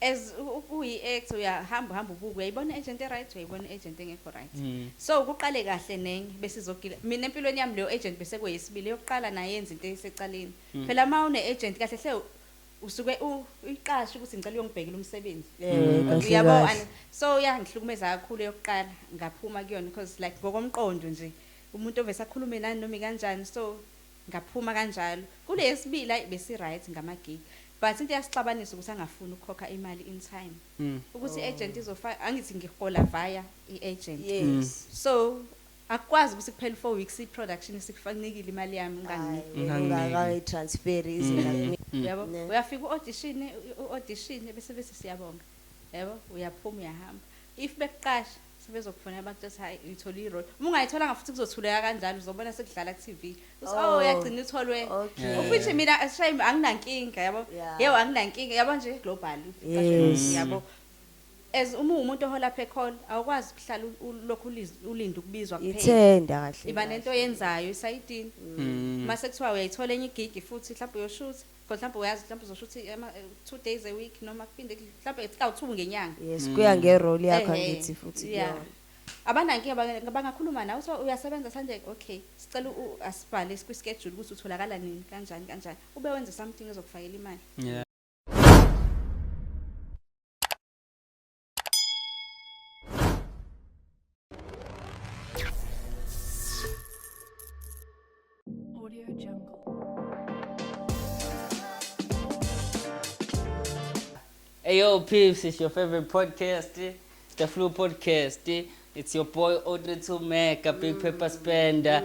As uyi-actor, uyahamba uhamba ubuke, uyayibona i-agent e-right, uyayibona i-agent engekho right. So kuqale kahle nenye besizogila mina empilweni yami, leyo agent bese kuyisibili, yokuqala naye yenza into esecaleni. Phela uma une-agent kahle hle usuke uyiqashe ukuthi ngicela uyongibhekela umsebenzi. Kahle Uyabo, kahle. so yangihlukumeza kakhulu eyokuqala, ngaphuma kuyona because like ngokomqondo nje umuntu ovese akhulume nani noma kanjani, so ngaphuma kanjalo. Kule yesibili, ayi, besi-right ngama-gig, but into eyasixabanisa ukuthi angafuni ukukhokha imali in time, ukuthi i-agent izofa, angithi ngihola via i-agent. So akukwazi ukuthi kuphela 4 weeks i-production isikufanikile imali yami unganginiki. Unganginiki. Ungakayi-transfer izinga. Yabo. Ne. Uyafika u-audition bese siyabonga, yabo, uyaphuma uyahamba. If bekuqasha sebezokufonela abantu bethi, "Hayi, uyithole i-role." Uma ungayitholanga futhi kuzothuleka kanjalo, uzobona sekudlala ku-TV uthi, "Oh, uyagcina utholwe." Ufuthi mina shame, anginankinga, yabo. Yebo, anginankinga, yabo nje, global. Yabo, as uma uwumuntu ohola per call, awukwazi ukuhlala ulokhu ulinde ukubizwa kuphela. Ithenda kahle. Iba Kahle. nento oyenzayo esayidini. Mase kuthiwa uyayithola enye i-gig futhi, mhlawumbe uyoshutha, because mhlawumbe uyazi mhlawumbe uzoshutha 2 days a week, noma kuphinde mhlawumbe kawu-2 ngenyanga. Yes, kuya nge-role yakho, angithi futhi kuyona. Abanankinga, bangakhuluma nawe, so uyasebenza Sunday, okay, sicela asibhale kwi-schedule ukuthi utholakala nini, kanjani kanjani, ube wenze something ezokufakela imali. Audio Jungle. Hey yo, peeps, it's your favorite podcast, the Flu Podcast. It's your boy Audrey 2 Mega, Big Pepper Spender.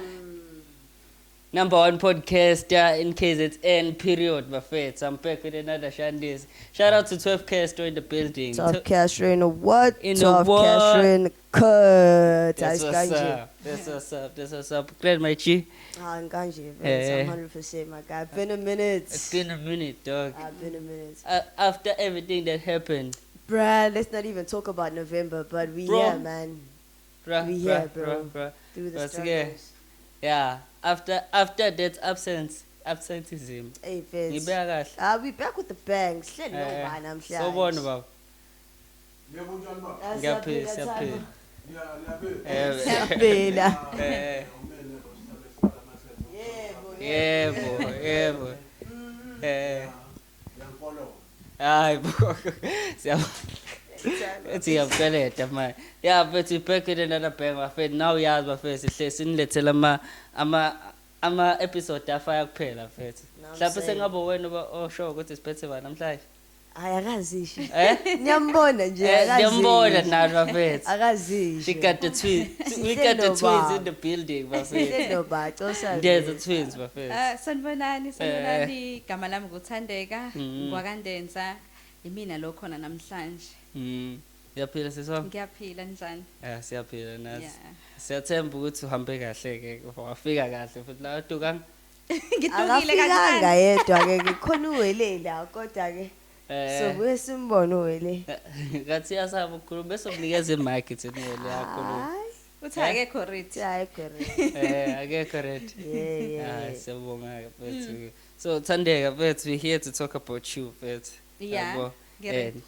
Number one podcaster in KZN, period, bafethu. I'm back with another Shandis. Shout out to 12 Castro in the building. 12 Castro in the what? In the 12 what? Castro in the cut. That's what's Kanje. up. That's what's up. That's what's up. Glad my G. Ah, kanje. Eh. I'm 100% my guy. Been a minute. It's been a minute, dog. Ah, been a minute. After everything that happened. Bruh, let's not even talk about November, but we Bro. here, man. Bruh, We bruh, here, bro. bruh, bruh. Through the But struggles. Yeah, after that absence, absenteeism. Hey, Fitz. Ngibeka kahle. Ah, we back with the bang. Sihleli Eh, nobani namhlanje. Sawubona baba. Yebo, njani baba? Ah, Ngiyaphila, siyaphila, siyaphila. Niyaphila? Siyaphila. Umele lo sihlale sihlala. Yebo. Yebo, yebo. Ngiyankolo. Hayi bo. Siyabonga. Ethi ngiyamkweleta manje. Yeah, but we back with another bang bafethu. Now uyazi bafethu, sihle sinilethela ama episode afaya kuphela bafethu. Now I'm Mhlawumbe saying. sengabe wena uba osho ukuthi siphethe bani namhlanje. Hayi, akazisho. Eh? Niyambona nje, Ngiyambona akazisho. nani bafethu. Akazisho. She got the twins. We got the twins in the building bafethu. Sihleli nobaco. There's the twins bafethu. Ah, sanibonani, sanibonani. Igama lami nguThandeka, ngwakaNdenza. Imina lo khona namhlanje. Uyaphila siswami? Ngiyaphila, njani? Eh, siyaphila nathi. Yeah. Siyathemba ukuthi uhambe kahle ke, wafika kahle futhi la utukanga. Ngidukile Akafikanga kancane. yedwa ke, khona uwele la, kodwa ke sobuye simbone uwele. Ngathi yasaba ukukhuluma, bese umnikeza i-mic thina uwele yakhuluma. Hayi, Uthi akekho ready. hayi correct. Akekho ready. Yeah. Hayi, siyabonga ke mfethu. So Thandeka mfethu, we here to talk about you mfethu. Yeah, Yabo? ngi-ready. And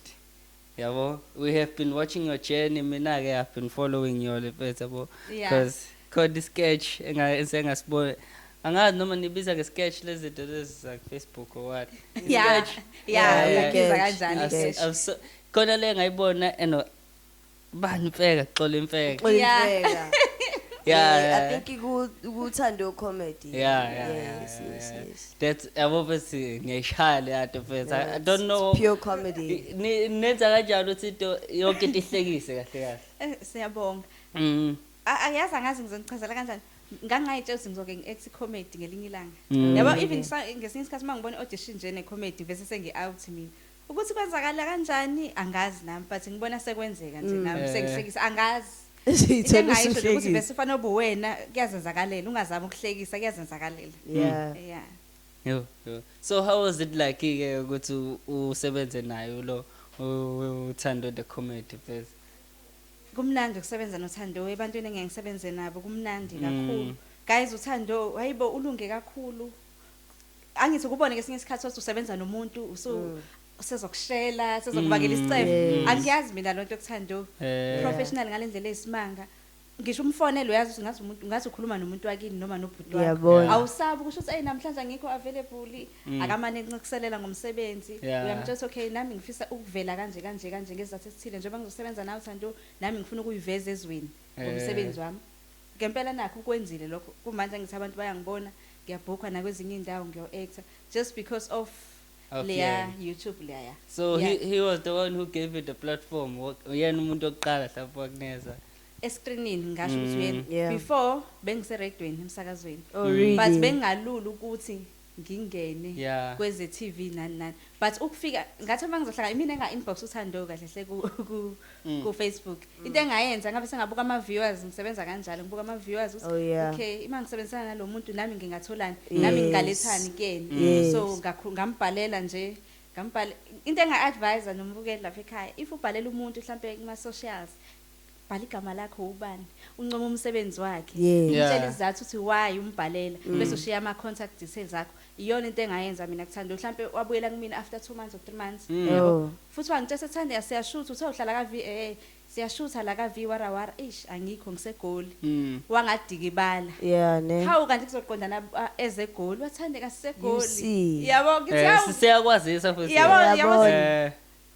yabo, we have been watching your journey. Mina ke I've been following you mfethu, yabo. Because khona sketch engasibona. Angazi noma nibiza nge-sketch lezi zinto lezi za Facebook or what. Yeah. Sketch. Yeah, Yeah, uyibiza yeah. kanjani Sketch. sketch? Khona le ngayibona eno bani mfeka xola imfeka. Xola Yeah. imfeka. Yeah. I think ikuthando comedy. Yeah, Yes, yes, yes. That's yabo bese ngiyayishaya le yato mfethu. I Yeah, don't it's know. Pure comedy. Nenza kanjani ukuthi into yonke into ihlekise kahle kahle? Siyabonga. Ayazi, angazi ngizonichazela kanjani. Ngangayitshela ukuthi ngizoke ngi-act comedy ngelinye ilanga. Yabo, even ngesinye isikhathi uma ngibona i-audition nje ne-comedy bese sengi-out mina. Ukuthi kwenzakala kanjani angazi nami, but ngibona sekwenzeka nje nami sengihlekisa, angazi. Into Siyithola engayisho nje ukuthi usuhlekisa. bese ufana obuwena kuyazenzakalela, ungazami ukuhlekisa, kuyazenzakalela. Yeah. Yo, yo. So how was it like ke ukuthi usebenze naye lo uThando the comedy first? Kumnandi ukusebenza noThando, ebantwini engeke ngisebenze nabo kumnandi kakhulu. Guys, uThando, hayibo, ulunge kakhulu. Angithi ukubone ngesinye isikhathi wathi usebenza nomuntu usu Sezokushela, sezokubakela isicefe. Yes. Angiyazi mina lonto kuthando. Professional ngalendlela eyisimanga. Ngisho umfonelo uyazi ukuthi ngathi umuntu, ngathi ukhuluma nomuntu wakini noma nobhuti wakho. Ngiyabona. Awusabi kusho ukuthi, "Ey, namhlanje angikho available." Akamane encikiselela ngomsebenzi. Uyamtshela ukuthi, "Okay, nami ngifisa ukuvela kanje kanje kanje ngesizathu esithile, njengoba ngizosebenza nawe Thando, nami ngifuna ukuyiveza ezweni ngomsebenzi wami." Ngempela nakho ukwenzile lokho. Kumanje ngithi abantu bayangibona, ngiyabhukwa nakwezinye indawo ngiyo-actor just because of Of leya yeah. YouTube leya. So Yeah. he was the one who gave you the platform. Uyena umuntu oqala mhlawumbe wakuneza. Escreenini ngasho ukuthi uyena. Before bengiseredweni emsakazweni. Oh, really? But bengalula ukuthi ngingene kweze TV nani nani. But ukufika ngathi uma ngizohlala mina enga inbox uThando kahle hle ku Facebook. Into engayenza ngabe sengabuka ama viewers, ngisebenza kanjalo, ngibuka ama viewers ukuthi Oh, yeah. okay, uma ngisebenzisana nalomuntu nami ngingatholani, nami ngingalethani kuyena. So ngambhalela nje, ngambhale into enga advisor nombukeli lapha ekhaya, if ubhalela umuntu mhlambe kuma socials, bhala igama lakho, ubani, uncoma umsebenzi wakhe, umtshela isizathu ukuthi why umbhalela, bese ushiya ama contact details akho. Iyona into engayenza mina kuThando. Mhlambe wabuyela kumina after 2 months or 3 months. Oh. Futhi wangitshela, "Sethande, siyashutha, uthe uhlala ka V, siyashutha la ka V wara wara." Ish, angikho, ngisegoli. Wangadikibala. Yeah, ne. Hawu, kanti kuzoqonda na ezegoli, wathande You kasegoli. see. Yabo, ngithi hawu. Siyakwazisa futhi. Yabo, yabo. Uyabona.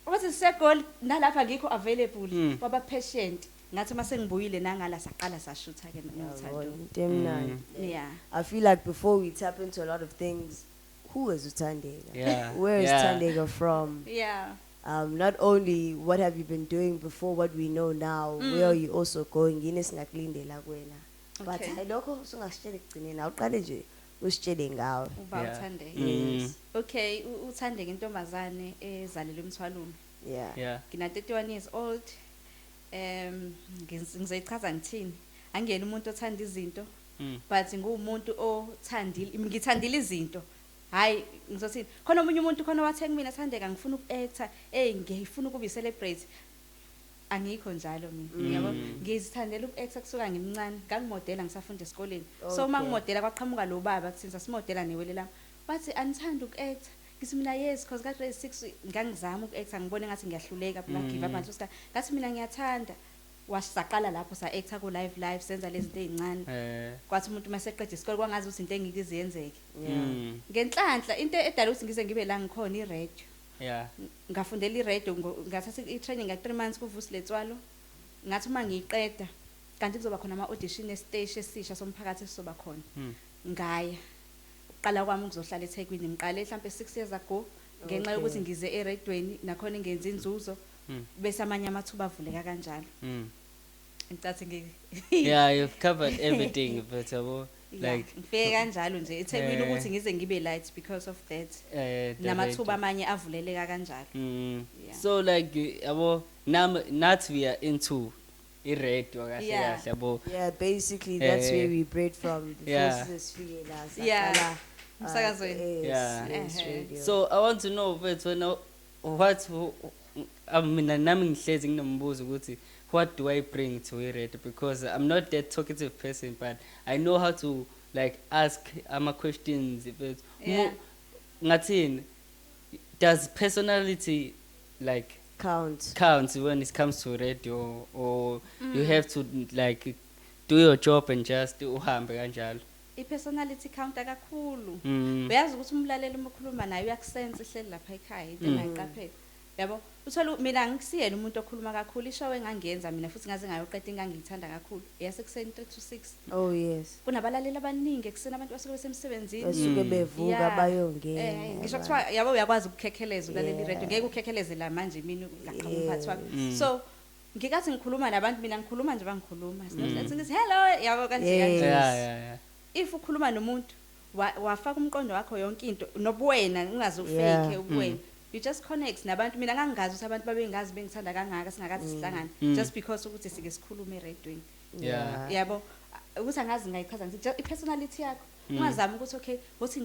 Wathi sisegoli nalapha ngikho available. Waba patient. Ngathi mase ngibuyile nangala saqala sashutha ke noThando. Yabona, into emnandi. Yeah. I feel like before we tap into a lot of things, who is uThandeka? Where is Thandeka from? Not only what have you been doing before what we know now, where are you also going? Yini esingakulindela kuwena? But hayi, lokho usungasitshela ekugcineni, awuqale nje usitshele ngawe. Uba uThandeka. Yes. Okay, uThandeka intombazane ezalelwe eMthwalume. Ngina 31 years old. Ngizoyichaza ngithini? Angiyena umuntu othanda izinto. But ngumuntu othandile, ngithandile izinto. Hayi, ngizothini? Khona omunye umuntu khona wathe kumina, "Thandeka, ngifuna uku-actor, ngifuna ukuba i-celebrate." Angikho njalo mina, yabo. Ngizithandela uku-actor kusuka ngimncane, ngangimodela ngisafunda esikoleni. So uma ngimodela kwaqhamuka lo baba kuthini, sasimodela newele lami. Wathi anithandi uku-actor. Ngithi mina yes, because ka grade 6 ngangizama uku-actor, ngibone ngathi ngiyahluleka, phela give up ngaleso sikhathi. Ngathi mina ngiyathanda. Wasaqala lapho sa-actor ku live live, senza lezi zinto ezincane. Kwathi umuntu maseqeda isikole kwangazi ukuthi into engike iziyenzeke. Ngenhlanhla into edala ukuthi ngize ngibe la ngikhona i-radio. Ngafundela i-radio, ngathatha i-training nga 3 months kuVusi Letswalo. Ngathi uma ngiyiqeda kanti kuzoba khona ama-audition esiteshi esisha somphakathi esizoba khona. Ngaya. Uqala kwami ukuzohlala eThekwini, ngiqale mhlambe 6 years ago ngenxa yokuthi ngize eredweni nakhona ngenza inzuzo. Bese amanye amathuba avuleka kanjalo. Ngicathi ngi Yeah, you've covered everything, but yabo, Yeah, like ngifike kanjalo nje eThekwini ukuthi ngize ngibe light because of that. The Namathuba radio. amanye avuleleka kanjalo. So like yabo, now we are into i-radio kahle kahle yabo. Yeah, basically that's where we bred from before sifike la saqala, Umsakazweni. yes, yes, radio. So I want to know mfethu wena what mina nami ngihlezi nginombuzo ukuthi what do I bring to i-radio, because I'm not that talkative person, but I know how to like ask ama questions mfethu. Ngathini, does personality like count count when it comes to radio, or you have to like do your job and just uhambe kanjalo? I-personality count kakhulu. Uyazi ukuthi umlaleli uma ukhuluma naye uyakusense ihleli lapha ekhaya, into engayiqaphela. Yabo, uthola mina angisiyena umuntu okhuluma kakhulu, ishow engangiyenza mina futhi ngaze ngayoqeda engangiyithanda kakhulu. Eyasekuseni 3 to 6. Oh yes. Kunabalaleli abaningi ekuseni, abantu basuke besemsebenzini. Basuke bevuka bayongena. Ngisho kuthiwa yabo uyakwazi ukukhekheleza ulalela i-radio, ngeke ukhekheleze la manje mina ngaqhamuka umphathi wami. So ngikathi ngikhuluma nabantu, mina ngikhuluma nje bangikhuluma. Sinokuthi ngithi hello yabo kanje kanje. If ukhuluma nomuntu wafaka umqondo wakho yonke into nobuwena, ungaze ufake ubuwena. You just connect nabantu. Mina ngangingazi ukuthi abantu babengazi bengithanda kangaka singakaze sihlangane, just because ukuthi sike sikhulume eradweni. Yabo, ukuthi angazi ngayichaza ngithi just i-personality yakho. Ungazami ukuthi okay, uthi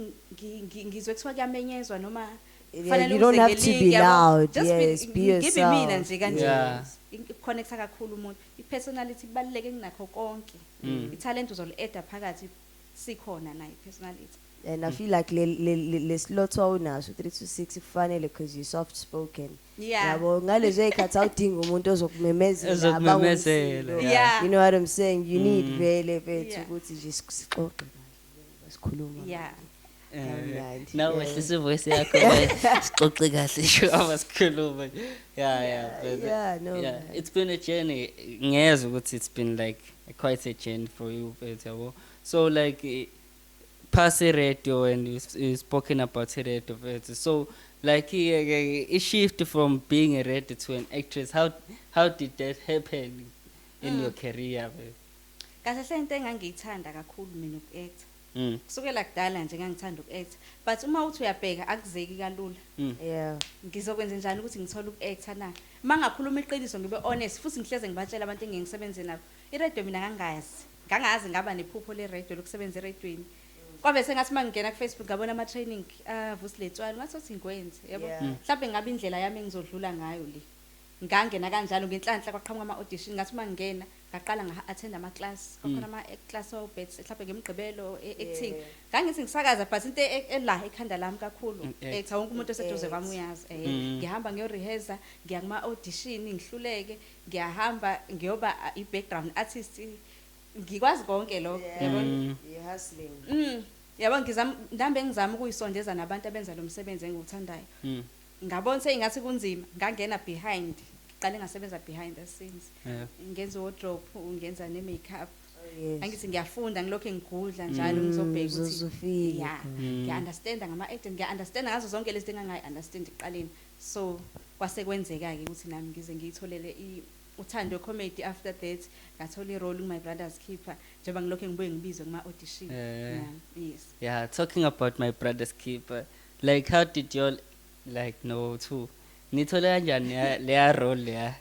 ngizwe kuthiwa kuyamenyezwa noma Yeah, kufanele you don't uze have to ngelinki, be yabo. loud. Just Yes, be ngibe mina yourself. nje kanje. Connecta kakhulu umuntu. I-personality ibaluleke kunakho konke. I-talent uzoli-adda phakathi, sikhona nayo i-personality. And I feel like le slot owunaso 3 to 6 ifanele because you're soft spoken. Yabo, ngalezo zikhathi awudinga umuntu ozokumemezela. Ozokumemezela, abangumsindo. yeah. You know what I'm saying? You need vele mfethu ukuthi nje sixoxe kahle njengoba sikhuluma. Kamnandi, Nawe yeah. wehlisa ivoice yakho man. Sixoxe kahle njengoba sikhuluma. Yeah, but Yeah, no, yeah, man. it's been a journey. Ngiyezwa ukuthi it's been like quite a journey for you, mfethu, yabo. So like past radio and you spoken about radio, mfethu. So like a shift from being a radio to an actress, how did that happen in your career, mfethu? Kahle hle into engangiyithanda kakhulu mina uku-act. Kusukela kudala nje ngangithanda uku-act, but uma uthi uyabheka akuzeki kalula. Ngizokwenza njani ukuthi ngithole uku-acta na? Uma ngakhuluma iqiniso ngibe honest futhi ngihleze ngibatshela abantu engisebenze nabo. I-radio mina ngangazi. Ngangazi ngaba nephupho le-radio lokusebenza eradweni. Kwabe sengathi uma ngingena ku-Facebook ngabona ama-training Vusi Letswane, ngathi othi ngikwenze, yabo. Mhlawumbe ngabe indlela yami engizodlula ngayo le. Ngangena kanjalo ngenhlanhla kwaqhamuka ama-audition, ngathi uma ngingena ngaqala nga-attend ama-class, kwakhona ama-class o-bets mhlawumbe ngemigqibelo e-acting. Ngangithi ngisakaza but into ela ekhanda lami kakhulu, actor, wonke umuntu oseduze kwami uyazi. Ngihamba ngiyo-rehearsa, ngiya kuma-audition ngihluleke, ngiyahamba ngiyoba i-background artist. Ngikwazi konke lokho, yabo. You're hustling. Yabo, ngizama ngizama ukuyisondeza nabantu abenza lo msebenzi engiwuthandayo. Ngabona seyingathi kunzima, ngangena behind. Ngiqale ngasebenza behind the scenes. Ngenza wardrobe, ngenza ne-makeup. Oh, yes. Angithi ngiyafunda, ngilokho ngigudla njalo, ngizobheka ukuthi Uzozufika. Yeah, ngiya-understand ngama-agent, ngiya-understand ngazo zonke lezi zinto engangayi-understand ekuqaleni. So kwase kwenzeka-ke ukuthi nami ngize ngiyitholele uthando comedy. After that ngathola i-role ku-My Brother's Keeper, njengoba ngilokho ngibuye ngibizwe kuma-audition. Yeah, yes. Yeah, talking about My Brother's Keeper, like how did you all like know too? Nithole kanjani leya role leya?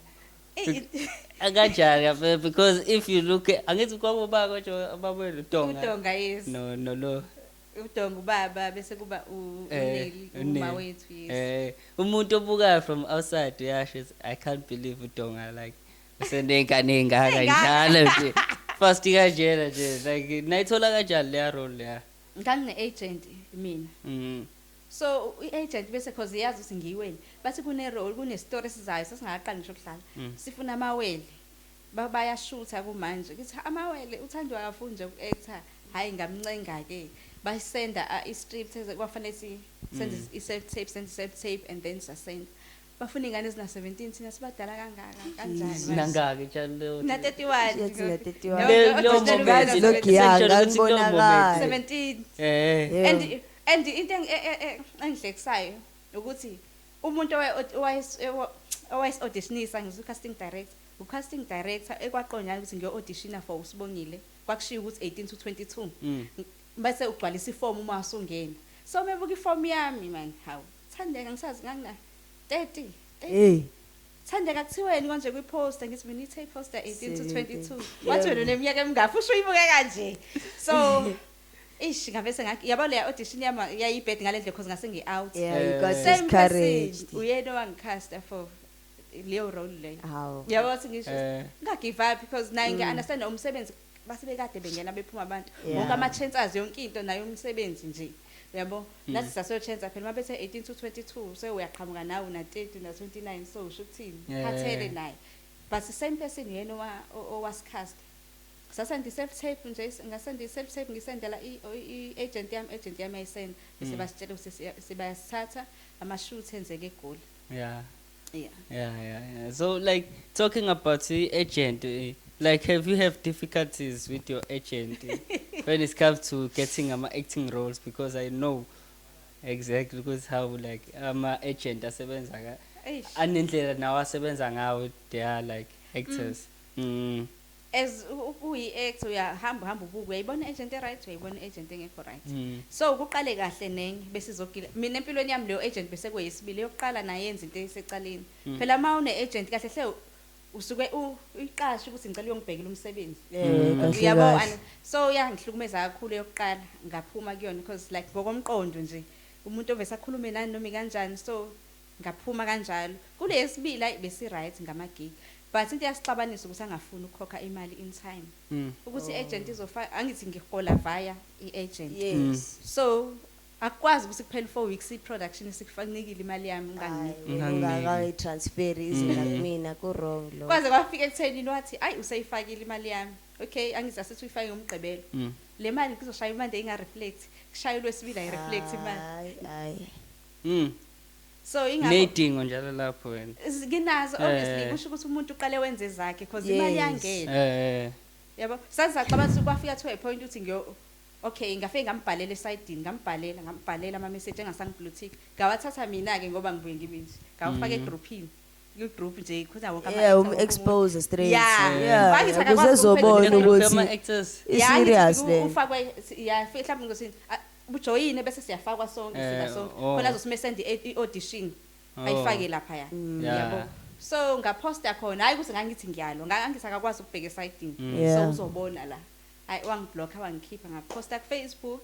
Kanjani yafe? Because if you look at, angithi kwakubaba konje ababwele uDonga. UDonga, yes. No, no, no. UDonga ubaba bese kuba uNeli, uNeli. uma wethu, yes. Umuntu obukayo from outside uyasho ukuthi, I can't believe uDonga like usenengane engaka njalo nje. First kanjena nje like nayithola kanjani leya role leya? Ngangine-agent mina. So i-agent bese cause iyazi ukuthi ngiyiwele. Bathi kune role, kune story esizayo sesingaqali ngisho ukudlala. Sifuna amawele. Bayashutha kumanje. Ngithi amawele uthandwa akafundi nje uku-actor. Hayi ngamncenga ke. Basenda i-script kwafanele senze i-self tape, senze i-self tape and then sasenda. Bafuna ingane ezina 17, thina sibadala kangaka kanjani manje? Nangaki njalo? Na 31. Yes, na 31. Leyo moment, Ngazi lokhu ya, sesho ukuthi leyo moment. ngangibonakala. 17. Yeah. And into engihlekisayo ukuthi umuntu owayes-auditionisa ngizu casting director, u-casting director ekwaqondana ukuthi ngiyo-auditiona for uSibongile, kwakushiya ukuthi 18 to 22. Bese ugcwalisa iform uma usungena. So mebuka iform yami man, hawu Thandeka ngisazi ngangina 30. Hey. Thandeka kuthiweni konje kwi-poster, ngithi mina ithe poster 18 to 22. 17. Wathi wena uneminyaka emingaphi usho uyibuke kanje. So ish ngavese ngakhi yabo le audition yami yayibad ngale ndlela because ngase ngi-out. Yeah, you got Same person discouraged. uyena owangicasta for leyo role leyo. Hawu. Yabo ukuthi ngisho Eh. nga-give up because naye ngiya-understand umsebenzi base bekade bengena bephuma abantu. Wonke ama-chances yonke into nayo umsebenzi nje. Yabo nathi saso-chance phela mabethe 18 to 22 so uyaqhamuka nawe una 30 una 29 so usho ukuthini? Khathele naye. But the same person yena owasicast. Sasenda i-self tape nje, ngasenda i-self tape ngisendela i-agent yami, agent yami ayisenda. Bese basitshela ukuthi sibayasithatha ama-shoot enzeke eGoli. Yeah. Yeah. So like talking about the agent, like have you have difficulties with your agent when it comes to getting ama acting roles? Because I know exactly because how like ama agent asebenza ka Eish. anendlela nawo asebenza ngawo, they are like actors. As uyi-actor uyahamba uhamba ubuke, uyayibona agent e-right, uyayibona agent engekho right. So kuqale kahle nenye bese izogila. Mina empilweni yami leyo agent bese kuyisibili yokuqala naye yenza into esecaleni. Phela uma une agent kahle hle usuke uyiqashe ukuthi ngicela uyongibhekela umsebenzi. Kahle Uyabo, kahle. and so yangihlukumeza kakhulu eyokuqala, ngaphuma kuyona because like ngokomqondo nje umuntu ovese akhulume nani noma kanjani, so ngaphuma kanjalo. Kule yesibili hayi besi right ngamagig. But into yasixabanisa ukuthi angafuni ukukhokha imali in time, ukuthi i-agent izofaka, angithi ngihola via i-agent. So akukwazi ukuthi kuphela 4 weeks i-production isikufanikile imali yami unganginiki. Unganginiki. Ungakayi-transfer izinga kumina, ku-wrong lo. Kwaze kwafika ekuthenini wathi, ayi, useyifakile imali yami. Okay, angithi asithi uyifake ngomgqibelo, le mali kuzoshaya imali inga-reflect, kushaya ulwesibili, ayi-reflect imali. Hayi, hayi. So ingakho Ney'dingo njalo lapho wena. Nginazo, obviously. Kusho ukuthi umuntu uqale wenze zakhe because imali yangena, yabo. Sazaxabana ukuthi kwafika to a point ukuthi ngiyo, okay, ngafike ngambhalela esayidini, ngambhalela ama-message engasangi-blue tick, ngawathatha mina-ke ngoba ngibuye ngibe nje ngawafaka egroupini, kwi-group nje khona wonke Yeah, ama-actor, wonke umuntu. Um-expose straight. Yeah. Yeah, Wangithi ukuze akakwazi ezobona ukuphendula. ukuthi Ama-actors. Ya, angithi i-serious le. Ufakwe, ya, mhlawumbe ngokuthi ujoyine bese siyafakwa sonke, siba sonke khona azosime send i-audition, ayifake laphaya, yabo. So ngaphosta khona, hayi ukuthi ngangithi ngiyalo, ngangithi akakwazi ukubheka esayidini, so uzobona la. Hayi, wangiblocka, wangikhipha. Ngaphosta ku-Facebook,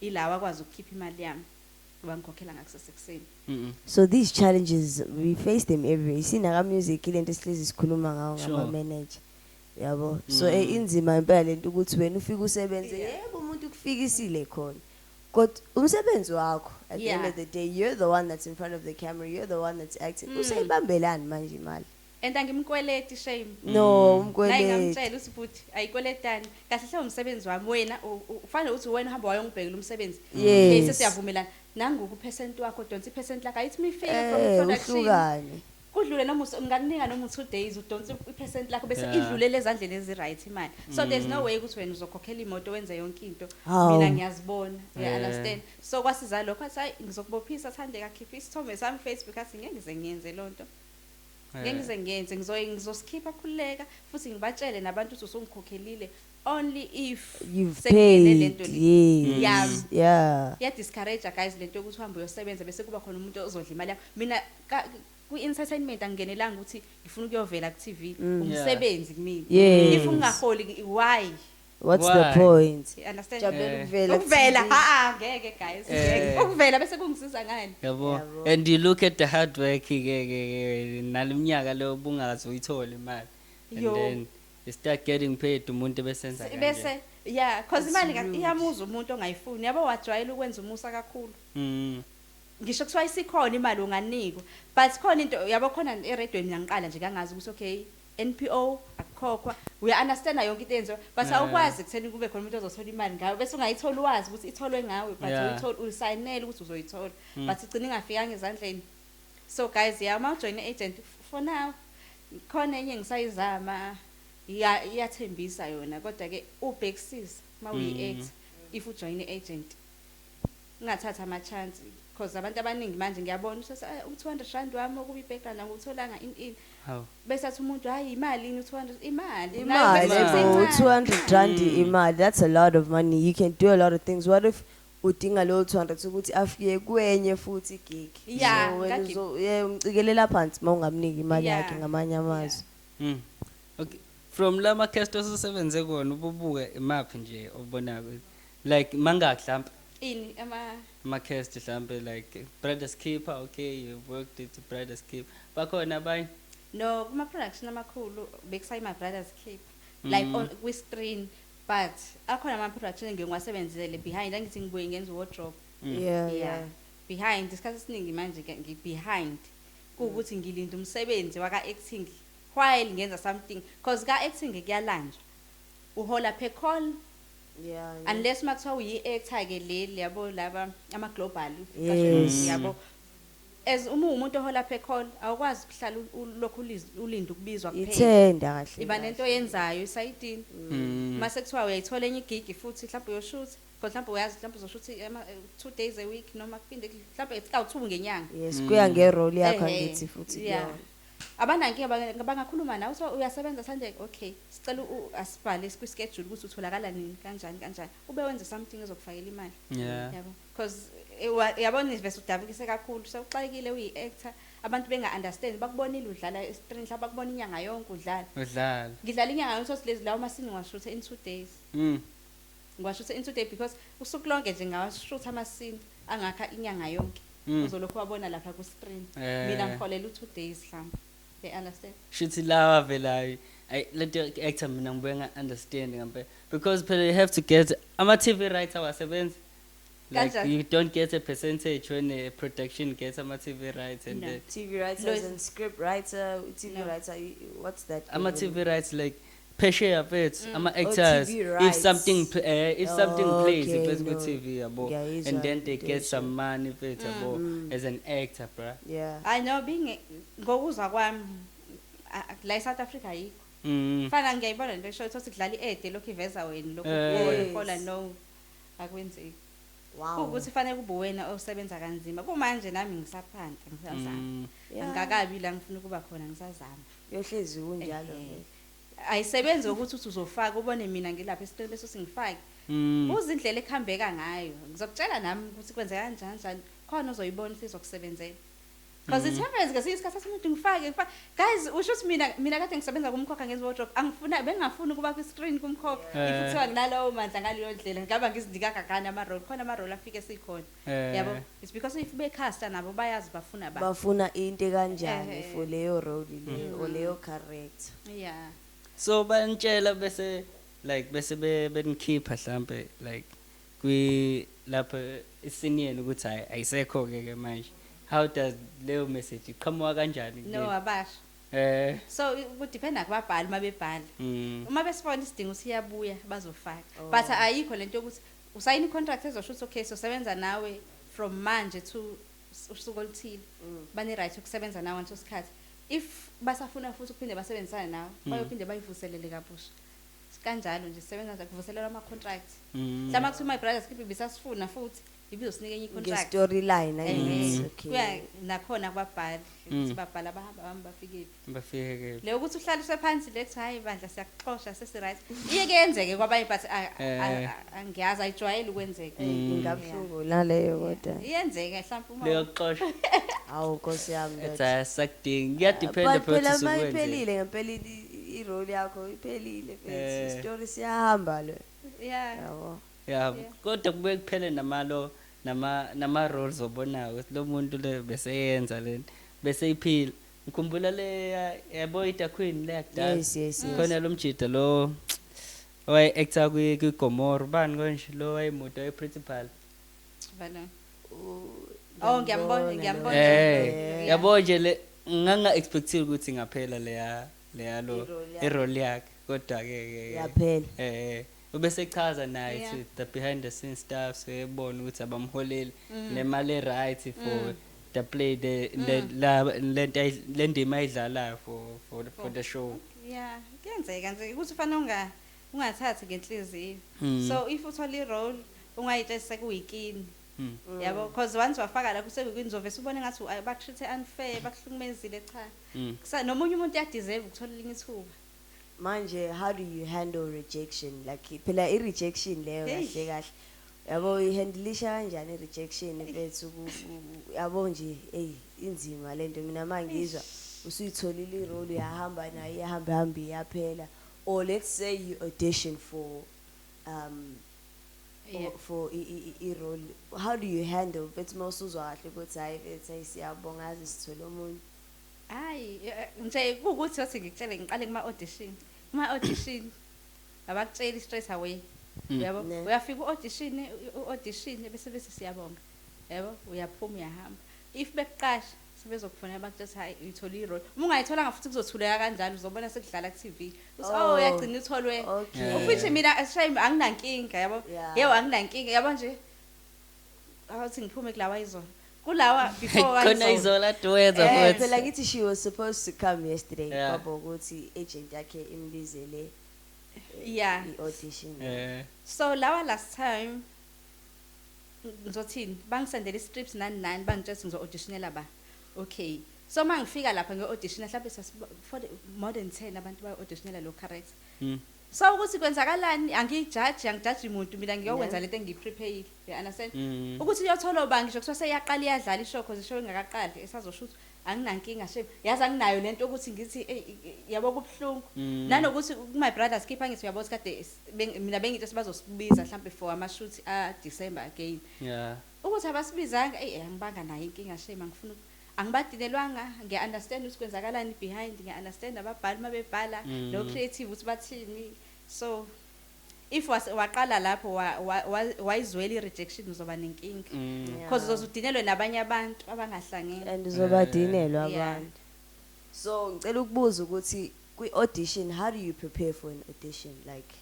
ila wakwazi ukukhipha imali yami, wangikhokhela ngakusesekuseni. So these challenges, we face them everywhere. You see, naka music ile nto esihlezi sikhuluma ngawo ngama-manager, yabo. So inzima impela lento ukuthi wena ufike usebenze, yebo, umuntu ukufikisile khona, kodwa umsebenzi wakho, at the end of the day, you're the one that's in front of the camera, you're the one that's acting. Usayibambelani manje imali? And angimkweleti, shame. No. Naye Umkweleti. ngamtshela ukuthi, futhi ayikweletani kahle hle, umsebenzi wami. Wena ufanele ukuthi wena uhamba wayongibhekela umsebenzi. Okay, sesiyavumelana nangoku percent wakho, donsa i-percent lakho, ayithi mifike from production, Uhlukane. Kudlule noma ngingakunika noma u-2 days, udonse i-percent lakho bese idlulele ezandleni ezi-right imali. So there's no way ukuthi wena uzokhokhela imoto, wenze yonke into, Hawu. mina ngiyazibona. You understand? So kwasiza lokho, athi, hayi, ngizokubophisa, Thandeka, khipha isithombe sami Facebook. Athi ngeke ngize ngiyenze loo nto, ngeke ngize ngiyenze, ngizosikhipha, khululeka, futhi ngibatshele nabantu ukuthi usungikhokhelile only if You've sengingene le paid. nto le. Yes. Yeah. Iya-discourage, guys, lento yokuthi uhambe uyosebenza bese kuba khona umuntu ozodla imali yakho. Mina kwi-entertainment angingenelanga ukuthi ngifuna ukuyovela ku-TV. Umsebenzi kumina. If ungaholi, why? What's Why? the point? You understand? Jabulela ukuvela Ukuvela ku-TV. Ha, ngeke, guys, ngeke. Ukuvela bese kungisiza ngani? Yabo. Yabo. And you look at the hard work ke naleminyaka leyo bungaze uyithole imali, and Yo. then you start getting paid, umuntu besenza kanje. Bese, yeah, cause It's imali rude. iyamuza umuntu ongayifuni, yabo, wajwayela ukwenza umusa kakhulu. Ngisho kuthiwa isikhona imali, unganikwa, but khona into, yabo, khona eredweni ngiyangiqala nje kangazi ukuthi, okay, NPO akukhokhwa, uya understand yonke into eyenziwa, but awukwazi kutheni kube khona umuntu ozothola imali ngawe bese ungayitholi, wazi ukuthi itholwe ngawe, but uyithola usayinele ukuthi uzoyithola, but igcina ingafikanga ezandleni. So guys, yeah, uma ujoin agent, for now khona enye ngisayizama, iyathembisa yona, kodwa ke ubhekisisa uma uyi-actor, if ujoin i-agent, ungathatha ama-chance, because abantu abaningi manje ngiyabona ukuthi, "Ah, u-R200 wami okuba i-background angiwutholanga in in Hawu. Bese athi umuntu, hayi, imali ini u-200, imali. Imali. Nayo bese Oh, kusencane. R200 imali, that's a lot of money. You can do a lot of things. What if udinga leyo 200 ukuthi afike kwenye futhi gig? Yeah, So wena yeah, umcikelela phansi uma ungamniki imali yakhe, ngamanye amazwi. Okay, from lama cast osebenze kona, ububuka imaphi nje obonayo, like mangaki mhlambe? Ini ama? Ama cast mhlambe, like Brothers Keeper. Okay, you worked at Brothers Keeper, bakhona abanye? No, kuma-production amakhulu bekusayi My Brothers Keep, like on kwi-screen, but akhona ama-production engike ngiwasebenzele behind. Angithi ngibuye ngenza wardrobe. Yeah, behind, isikhathi esiningi manje ke ngi-behind, kuwukuthi ngilinda umsebenzi waka-acting while ngenza something, cause ka-acting kuyalanjwa, uhola per call, unless uma kuthiwa uyi-actor-ke leli, yabo, laba ama-global, yabo. As uma uwumuntu ohola per call, awukwazi ukuhlala ulokhu ulinde ukubizwa kuphela. Ithenda kahle. Iba nento oyenzayo esayidini. Mase kuthiwa uyayithola enye igigi futhi, mhlawumbe uyoshutha, because mhlawumbe uyazi mhlawumbe uzoshutha 2 days a week, noma kuphinde mhlawumbe kawu-two ngenyanga. Yes, kuya ngerole yakho, angithi futhi kuyona. Abanankinga, bangakhuluma nawe, so uyasebenza Sunday, okay, sicela asibhale kwi-schedule ukuthi utholakala nini, kanjani kanjani, ube wenze something ezokufakela imali, yabo, because yabona vese udabukise kakhulu, sewuxakekile, uyi-actor, abantu benga-understand, bakubonile udlala escreen, mhlawumbe bakubona inyanga yonke udlala. Udlala. Ngidlala inyanga yonke, sothi lezi lawo masini ngiwashutha in 2 days. Ngiwashutha in 2 days because usuku lonke nje ngawashutha amasini angakha inyanga yonke. Uzolokhu wabona lapha ku-screen. Mina ngiholela u-2 days mhlawumbe. They understand. Shuthi lawa velayo, ay, lento actor mina ngibuye nga-understand ngempela, because phela you have to get ama-TV rights, awasebenzi like Kanjani? You don't get a percentage when a production gets ama-TV rights and No. then TV writers No, and script writer, TV No. writer, what's that? Ama-TV rights, like phesheya mfethu, ama-actors, TV if rights. something if something plays Okay, mfethu no. ku-TV, yabo, Ngiyayizwa and then they into get esho. Some money mfethu, yabo, as an actor, bruh. Yeah. I know, being ngokuzwa kwami la eSouth Africa ayikho. Fana ngiyayibona lento eshoyo ukuthi kudlala i-ad lokhu iveza wena lokhu Eh. uhola, no, akwenzeki. Kuwukuthi fanele kube wena osebenza kanzima. Kumanje nami ngisaphanta, ngisazama. Angikakabi la ngifuna ukuba khona, ngisazama. Yohlezi kunjalo Ehhe. vele. Ayisebenzi ukuthi uthi uzofaka ubone mina ngilapha esitolo bese usingifake. Uzindlela ekuhambeka ngayo. Ngizokutshela nami ukuthi kwenzeka kanjani kanjani. Khona uzoyibona ukuthi izokusebenzela. Because it happens ngesinye isikhathi athi umuntu ngifake ngifake. Guys, usho ukuthi mina kade ngisebenza kumkhokha ngenza wardrobe. Angifuna bengingafuni ukuba ku screen kumkhokha. If kuthiwa nginalowo mandla ngaleyo ndlela ngaba ngizinika kangani ama role. Khona ama role afike sikhona. Yabo, it's because if becasta nabo bayazi bafuna ba. Bafuna into kanjani for leyo role leyo or leyo character. Yeah. So banitshela bese like bese benikhipha mhlambe like kwi lapha isiniyeni ukuthi hayi, ayisekho ke ke manje, how does leyo message iqhamuka kanjani No, kuyena? Abasho. So kudependa kubabhali uma bebhala. Uma besibona isidingo siyabuya bazofaka. But ayikho lento yokuthi usayina i-contract ezosho ukuthi okay, sosebenza nawe from manje to usuku oluthile. Bane right yokusebenza nawe ngaleso sikhathi. If basafuna futhi ukuphinde basebenzisane nawe, bayophinde bayivuselele kabusha. Kanjalo nje sebenza nje kuvuselelwa ama contract. Mhlawumbe kuthiwa My Brothers Keeper bisasifuna futhi ibizosinika enye i-contract. Nge-storyline, angithi, okay. Kuya nakhona kubabhali ukuthi babhala abahamba bami bafike phi. Bafike ke. Le ukuthi uhlaliswe phansi lethi hayi bandla siyakuxosha sesi right. Iye kuyenzeke kwabanye but angiyazi, ayijwayele ukwenzeka. Ingabuhlungu naleyo kodwa. Iyenzeka mhlawumbe uma Leyo kuxosha. Awu Nkosi yami. Ethi Ndoda. asakudingi, kuyadependa But phela phela uma ukuthi iphelile ngempela i-role yakho iphelile mfethu. Isitori siyahamba lo. Yeah. Yabo. Yeah, Yeah. kodwa kubuye kuphele namalo nama roles obonayo ukuthi lo muntu le bese yenza lento bese iphila. Ngikhumbula le yabo Ida Queen le yakudala. Yes. Khona lo mjida lo owaye actor kwi Gomorrah, bani konje lo wayemoto waye principal. Bana. Oh, ngiyambona, ngiyambona. Yabo nje le nganga expectile ukuthi ngaphela leya leya lo I-role yakhe. I-role yakhe, kodwa ke Yaphela. Ubese chaza naye to the behind the scenes stuff, so yebona ukuthi abamholeli nemali right for the play, the la lento lendima ayidlalayo for the show. Yeah, kuyenzeka nje ukuthi ufana ungathathi ngenhliziyo. So if uthola i-role ungayitshela sekuyikini. Yabo, because once wafaka lapho sekuyikini uzovese ubone ngathi bakutreat unfair, bakuhlukumezile, cha. Nomunye umuntu uyadeserve ukuthola elinye ithuba. Manje how do you handle rejection? Like phela i-rejection leyo Hey. kahle kahle. Yabo, ihandlisha kanjani i-rejection mfethu, yabo nje, hey, inzima lento. Mina mangizwa usuyitholile i-role, uyahamba nayo, iyahamba hamba iyaphela, or let's say you audition for for i-role, how do you handle mfethu uma usuzwa kahle ukuthi hayi mfethu, hayi siyabonga, yazi sithole omunye? Hayi, nje kuwukuthi othi ngikutshele ngiqale kuma audition. Kuma audition abakutsheli straight away. Yabo, Ne. uyafika u-audition, u-audition bese siyabonga. Yabo, uyaphuma uyahamba. If bekuqasha sebezokufonela bakutshela ukuthi hayi, uyithole i-role. Uma ungayitholanga futhi kuzothuleka kanjalo, uzobona sekudlala ku-TV. Uthi oh, Oh. uyagcina utholwe. Okay. Ufithi mina shame anginankinga, yabo. Yeah. Yebo, anginankinga, yabo nje. Awuthi ngiphume kulawa izolo. Kulawa before Khona wayizolo. izola adwenza futhi. Phela ngithi she was supposed to come yesterday, kwaba ukuthi agent yakhe imbizele i-audition. So lawa last time ngizothini, bangisendela i-script nani nani, bangitshela ukuthi ngizo-auditionela ba. Okay. So uma ngifika lapha nge-audition mhlawumbe for more than 10 abantu bayo-auditionela lo character. So ukuthi kwenzakalani, angiyijaji, angijaji muntu mina, ngiyokwenza lento engiyiprepare. You understand? Ukuthi uyothola uba ngisho kuthiwa seyaqala iyadlala ishow, cause ishow ingakaqali esazoshoot, anginankinga shame. Yazi anginayo lento ukuthi ngithi ey, yabo kubuhlungu. Nanokuthi My Brothers Keeper ngithi uyabo kade mina bengithi sibazosibiza mhlambe for ama shoot a December again. Ukuthi abasibizanga, ey, angibanga nayo inkinga shame, angifuni Angibadinelwanga, ngiya-understand ukuthi kwenzakalani behind, ngiya-understand ababhali uma bebhala, no creative ukuthi bathini. So if waqala lapho wayizwela i-rejection, uzoba nenkinga, because uzoze udinelwe nabanye abantu abangahlangene. And uzobadinelwa abantu. So ngicela ukubuza ukuthi kwi-audition, how do you prepare for an audition? Like,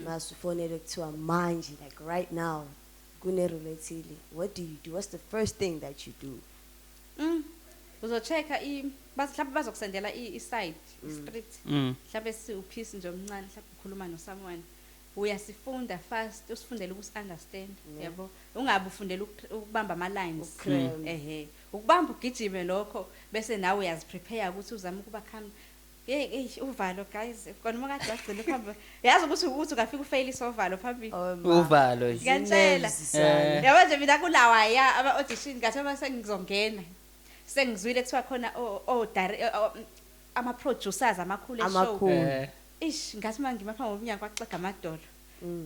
masufonele kuthiwa manje, like right now, kune-role ethile, what do you do? What's the first thing that you do? Uzo-check-a mhlawumbe bazokusendela i-side, i-script. Mhlawumbe siwu-piece nje omncane, mhlawumbe ukhuluma no-someone. Uyasifunda fast, usifundele ukusi-understand, yabo. Ungabe ufundela ukubamba ama-lines. Ukucram. Ehhe. Ukubamba ugijime lokho, bese nawe uyaziprepare ukuthi uzame ukuba calm. Hey, hey, uvalo guys. Kona uma kade wagcina ukuhamba. Yazi ukuthi ungafika ufailise uvalo phambili. Oh, ma. Uvalo nje. Ngiyantshela. Nerves sana. Yabo nje mina kulawa ya ama audition ngathi uma sengizongena. Sengizwile kuthiwa khona ama producers amakhulu eshow. Amakhulu. Ish, ngathi manje ngima phambi komnyango kwaxega amadolo.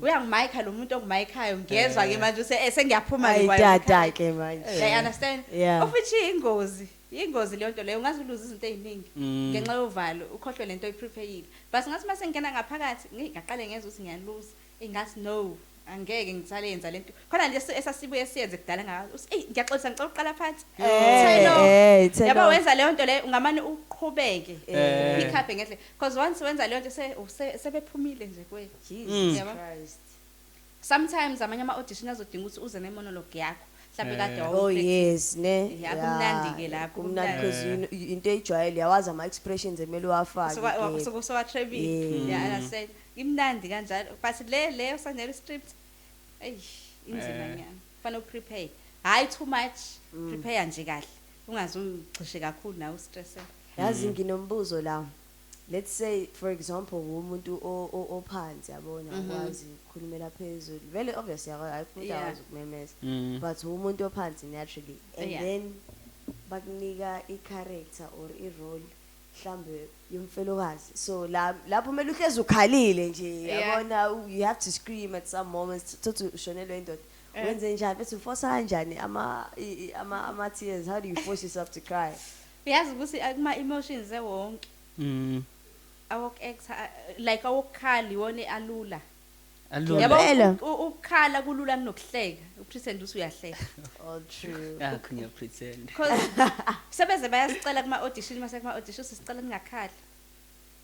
Uyangimayikha lo muntu ongimayikhayo, ngiyezwa ke manje use sengiyaphuma Ayi, ke kwayo. tata ke manje. I understand. Yeah. Of which ingozi. Ingozi leyo nto leyo, ungaze uluze izinto eziningi ngenxa yovalo, ukhohlwe lento oyiprepare. But ngathi mase ngingena ngaphakathi, ngaqale ngezwe ukuthi ngiyaluza. Ingathi no, angeke ngisale yenza lento. Khona nje esasibuye siyenze kudala ngazi. Uthi, ey, ngiyaxolisa, ngicela ukuqala phansi. Turn off. Turn Yabo off. wenza leyo nto leyo, ungamane uqhubeke. Pick up ngendlela. Because once wenza leyo nto sebephumile nje kuwe. Jesus Yabo. Christ. Sometimes amanye ama audition azodinga ukuthi uze ne-monologue yakho. Mhlawumbe kade Oh wawupractice. yes, ne. Yeah, kumnandi ke lapho, Kumnandi kumnandi. because you know, into ejwayele yawazi ama expressions emele uwafake. Ke. So sowatrevile. Yeah, understand. Imnandi kanjalo. But le usanele script. Ey, inzima nyana. Kufanele uprepare. Hayi too much. Prepare nje kahle. Ungaze ugcishe kakhulu nawe ustress. Yazi nginombuzo la. Let's say for example umuntu ophansi yabona ukwazi ukukhulumela phezulu. Vele obviously akekho umuntu akwazi ukumemeza. But umuntu ophansi naturally and then bakunika i-character or i-role mhlambe yomfelokazi. So la lapho kumele uhlezi ukhalile nje yabona, you have to scream at some moments thothi ushonelwe indoda. Wenze njani bese uforce kanjani ama tears? How do you force yourself to cry? Uyazi ukuthi kuma emotions ewonke. Awok-actor, like awokukhala iwona alula. Alula. Yabo, Ngempela. ukukhala kulula kunokuhleka. Upretend ukuthi uyahleka. All true. Ah, kunya pretend. Because sebeze bayasicela kuma audition, mase kuma audition sisicela ningakhali.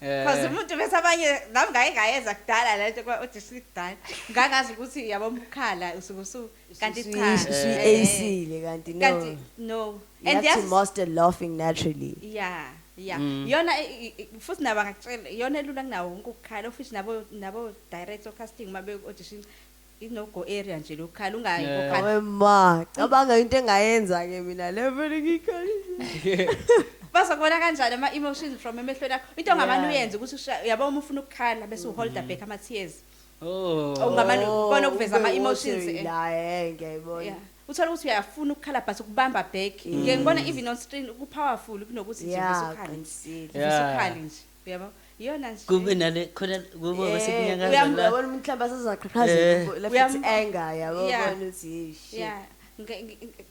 Because umuntu bese abanye nami ngake ngayenza kudala le nto kuma audition kudala. Ngangazi ukuthi yabo umkhala usuke usu kanti cha. Usuyi-acile kanti no. Kanti no. You And have to yazi master laughing naturally. Yeah. Yeah. Yona futhi nabo ngakutshela yona elula kunawo wonke ukukhala, futhi nabo director casting mabe audition ino go area nje lokukhala ungayi kokhala. Awe ma, cabanga into engayenza ke mina le vele ngikhalile. Bazokubona kanjani ama emotions from emehlweni akho? Into ongamane uyenze ukuthi uyabo uma ufuna ukukhala bese uholda back ama tears. Oh. Ungamane ubone ukuveza ama Ube emotions, watery la, ngiyayibona. Yeah. Uthola ukuthi uyafuna ukukhala but ukubamba back. Ngeke ngibone even on screen ku powerful kunokuthi nje Yeah, bese ukhale. qinisile. Bese ukhale nje. Uyabo? Iyona nje. Kube nale khona kube bese kunyakaza la. Uyabona umuntu mhlawumbe asazaqhaqhazela left anger yabo ubona ukuthi hey, shit. Yeah.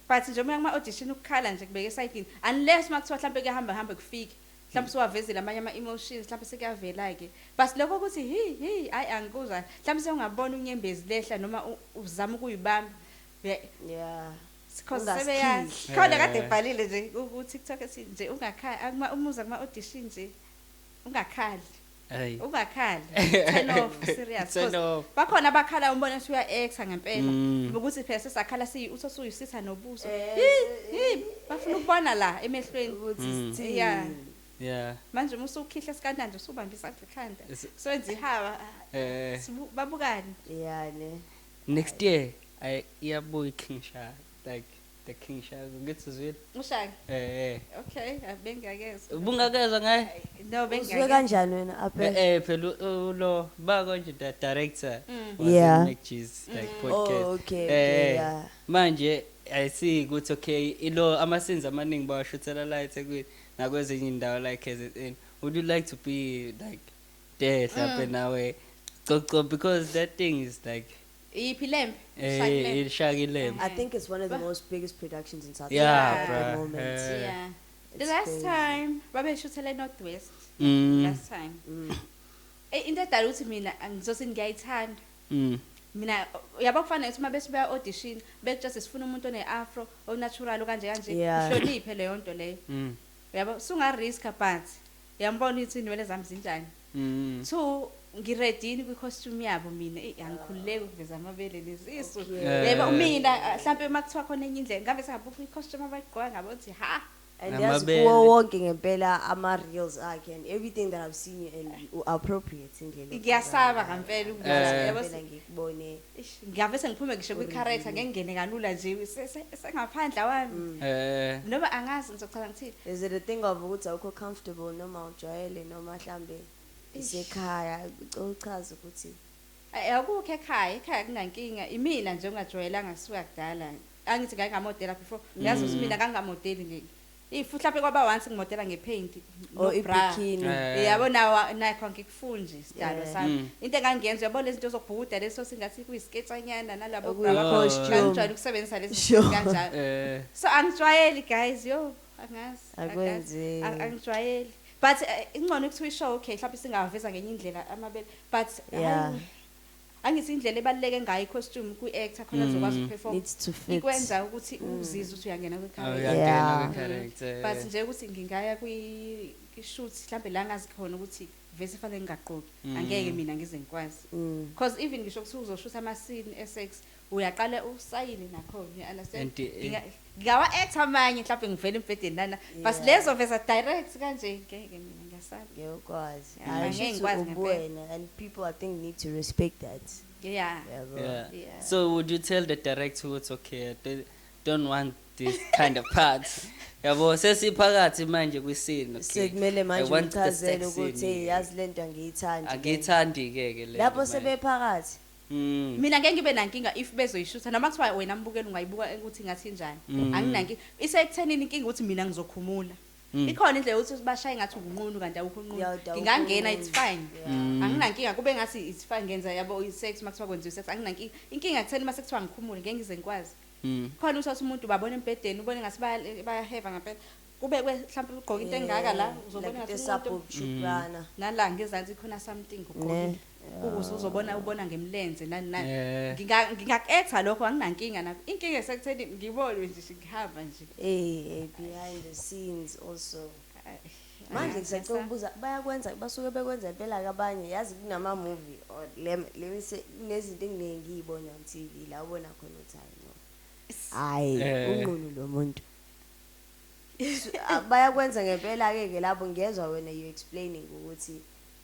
But nje uma kuma audition ukukhala nje kubeke esayidini unless makuthiwa mhlawumbe kuyahamba hambe kufike. Mhlawumbe siwavezile amanye ama emotions mhlawumbe sekuyavela ke. But lokho ukuthi hi hi hayi angikuzwa. Mhlawumbe sewungabona unyembezi lehla noma uzama ukuyibamba. Yeah. Because Ungasikhishi. sebeyazi. Khona kade ebhalile nje ku TikTok ethi nje ungakhali, umuza kuma audition nje ungakhali. Hayi. Ungakhali. Turn off serious. Turn off. Bakhona abakhala umbona ukuthi uya-actor ngempela. Ukuthi phela sesakhala siyi uthi usuyisitha nobuso. Hi, hi, bafuna ukubona la emehlweni. Ukuthi sithini. Yeah. Yeah. Manje uma usukhihla esikanandi usubamba isandla ekhanda. Sowenza ihaba. Babukani. Yeah, ne. Next year I iyabuya King Shaka, like the King Shaka ngithi uzwile? Ushaka. Okay, bengiyakezwa. Ubungakezwa ngaye? No, Uzwe bengiyakezwa. kanjani wena aphe? Phela ulo bako nje the director. Was Yeah. in Mac G's, like podcast. Oh, okay, okay, yeah. Manje I see ukuthi okay ilo ama scenes amaningi bawashuthela la eThekwini nakwezinye indawo like KZN. Would you like to be like there mhlambe nawe? Coco, because that thing is like Iphi Lembe? Shaka Ilembe. Ishaka Ilembe. I think it's one of the most biggest productions in South Yeah, Africa at bruh. the moment. Yeah. The It's last crazy. time babeshuthele North West. Last time. Into edala ukuthi mina angizothi ngiyayithanda. Mina uyabo kufana ukuthi uma bese baya audition bekutshela sifuna umuntu one afro o natural kanje kanje uhloniphe leyo nto leyo. Uyabo sunga risk but uyambona ukuthi inwele zami zinjani. Two, ngiredini kwi costume yabo mina angikhululeki ukuveza amabele nezisu. Yebo mina mhlambe uma kuthiwa khona enye indlela ngabe singabukha i costume abayigqoka ngabo uthi ha. And yazi kuwo wonke ngempela ama reels akhe and everything that I've seen you and you appropriate indlela. Ngiyasaba ngempela ukuveza yabo Ngempela ngikubone. Ngabe sengiphume ngisho kwi character ngengene kalula nje sengaphandle wami. Noma angazi ngizochaza ngithini. Is it a thing of ukuthi awukho comfortable noma ujwayele noma mhlambe isekhaya uchaza ukuthi akukho ekhaya, ekhaya kunankinga imina nje ongajwayelanga kusuka kudala. Angithi ngake ngamodela before ngiyazi ukuthi mina ngangamodeli nje. If mhlawumbe kwaba once ngimodela ngepaint no bra bikini yabo nawo nakho ngikufuni nje isidalo sami. Into engangiyenza uyabo lezi zinto zokubhuda leso singathi kuyisketsanyana nalabo ngijwayele ukusebenzisa lezi zinto kanjalo. So angijwayeli guys, yo angazi akwenzi angijwayeli. But ingcono ukuthi uyishow okay mhlawumbe singaveza ngenye indlela amabele but angithi indlela ebaluleke ngayo i-costume kwi-actor khona uzokwazi ukuperform needs to fit ikwenza ukuthi uzizwe ukuthi uyangena kwi-character. Uyangena kwi-character. But nje ukuthi ngingaya kwi-shoot mhlambe la ngazi khona ukuthi vese fanele ngingagqoki angeke mina ngize ngikwazi. Because even ngisho ukuthi uzoshutha ama-scene e-sex uyaqala usayine nakhona, you understand? Ngingawa actor amanye mhlawumbe ngivele embhedeni nana but lezo veza direct kanje ngeke mina ngiyasaba. Ngiyokwazi. Angeke ngikwazi ngempela. And people I think need to respect that. Yeah. Yeah. Yeah. So would you tell the director it's okay, they don't want this kind of part? Yabo sesiphakathi manje kwiscene okay. Sekumele manje uchazele ukuthi yazi lento angiyithandi. Angiyithandi ke ke le. Lapho sebephakathi. Mina ngeke ngibe nankinga if bezoyishutha noma kuthiwa wena mbukeli ungayibuka ukuthi ngathi njani. Anginankinga. Isekuthenini inkinga ukuthi mina ngizokhumula. Ikhona indlela ukuthi bashaye ngathi unqunu kanti awukho unqunu. Ngingangena it's fine. Anginankinga kube ngathi it's fine ngenza yabo i-sex makuthiwa kwenziwa i-sex anginankinga. Inkinga kutheni mase kuthiwa ngikhumule ngeke ngize ngikwazi. Khona uthatha umuntu ubabona embhedeni ubone ngathi bayaheva ngempela. Kube mhlawumbe ugqoka into engaka la uzobona ngathi umuntu nala ngezansi khona something ugqokile. Ukuze uzobona ubona ngemlenze nani nani. Ngingaketha lokho anginankinga nakho. Inkinga esekutheni ngibone nje ngihamba nje. Behind the scenes also. Manje ngisacela ukubuza bayakwenza basuke bekwenza impela abanye yazi kunama movie or let me say kunezinto enginingi ngiyibona on TV la ubona khona uthi hayi no. Hayi unqunu lo muntu. Bayakwenza ngempela ke ke lapho ngiyezwa wena you explaining ukuthi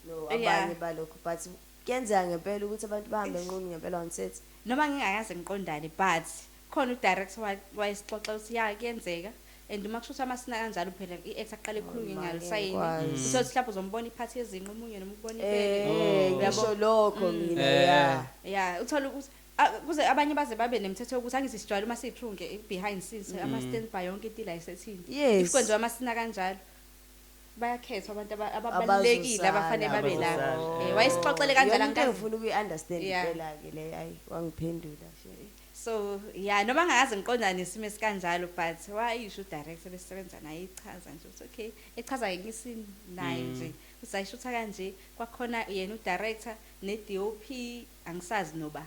no abanye balokho but kuyenzeka ngempela ukuthi abantu bahambe nqunu ngempela on set. Noma ngingakaze ngiqondane but khona udirector wayesixoxa ukuthi ya kuyenzeka and uma kushutha amasina kanjalo phela i-actor aqale ekhulunywe ngalo sayini usothi mhlawumbe uzombona iphathi yezinqe omunye noma ukubona ibele ngisho lokho mina yeah yeah uthola ukuthi kuze abanye baze babe nemithetho yokuthi angithi sijwayele uma siyi-crew behind scenes ama stand by yonke into la isethini if kwenziwa amasina kanjalo bayakhethwa abantu ababalekile abafanele babe la wayesixoxele kanjalo angikaze ngifuna ukuyi-understand impela ke le hayi wangiphendula so yeah noma ngakaze ngiqondane nesimo esikanjalo but wayisho udirector besebenza naye ichaza nje ukuthi okay echaza ngisini naye nje usayishutha kanje kwakhona yena udirector ne-DOP angisazi noba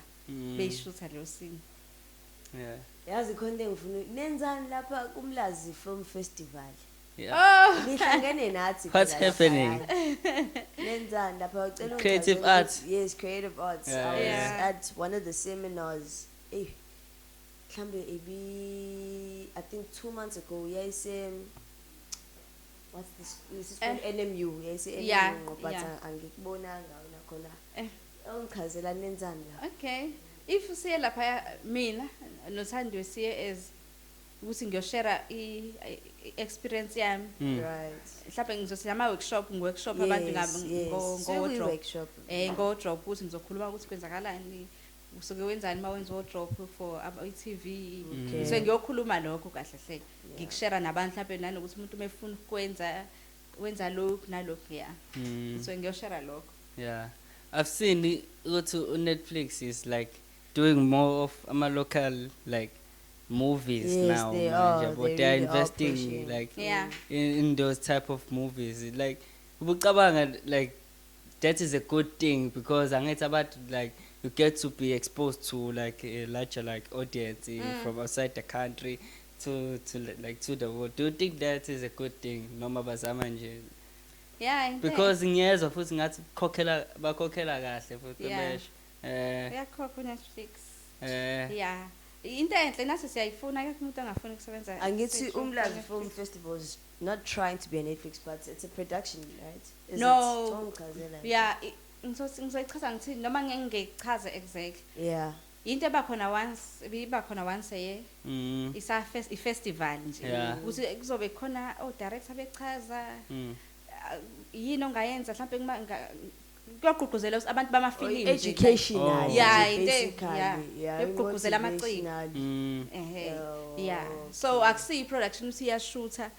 beyishutha leyo scene. Yeah yazi khona into engifuna nenzani lapha kuMlazi Film Festival? Yeah. Oh nihlangene nathi. What's happening? Nenzani lapha ucela creative arts. Yes, creative arts. Yeah, I was at one of the seminars. Mhlambe ebi I think 2 months ago yayise what's this this is called NMU yayise NMU but angikubonanga wena khona. Ungichazela nenzani lapha? Okay. If siye lapha mina noThandiwe siye as ukuthi ngiyoshare i-experience yami. Right. Mhlawumbe ngizothi ama workshop ngi-workshop abantu ngo workshop. Ngo-drop ukuthi ngizokhuluma ukuthi kwenzakalani usuke wenzani uma wenza wardrobe for i-TV. So ngiyokhuluma lokho kahle hle. Ngikushare nabantu mhlawumbe nanokuthi umuntu uma efuna ukwenza wenza lokhu nalokhu yeah. So ngiyoshare lokho. Yeah. I've seen ukuthi Netflix is like doing more of ama local like movies Yes, now they manje, are. yabo. They They are really are investing pushing. like in those type of movies. Like ubucabanga like that is a good thing because angithi abantu like you get to be exposed to like a larger like audience from outside the country to like to the world. Do you think that is a good thing noma bazama nje? Yeah, into Because ngiyezwa futhi ngathi khokhela, bakhokhela kahle futhi besho uyakhokha uNetflix. Yeah, into enhle, nathi siyayifuna, akekho umuntu angafuni ukusebenza Angithi seshow Umlazi Netflix. Film Festival is not trying to be a Netflix, but it's a production, right? Is No. it? Ngichazela. Yeah, ngizoyichaza ngithini noma ngeke ngichaze exactly. Into eba khona once, ibiba khona once a year. Isa i-festival nje. Ukuthi kuzobe khona o director bechaza yini ongayenza mhlawumbe kuyagqugquzela ukuthi abantu bamafilimu nje, like, Educational. Oh. Yeah, basically. yeah. Yeah, Yokugqugquzela amaciko. motivational. Ehhe. Oh, Yeah. So akusiyi production ukuthi iyashutha.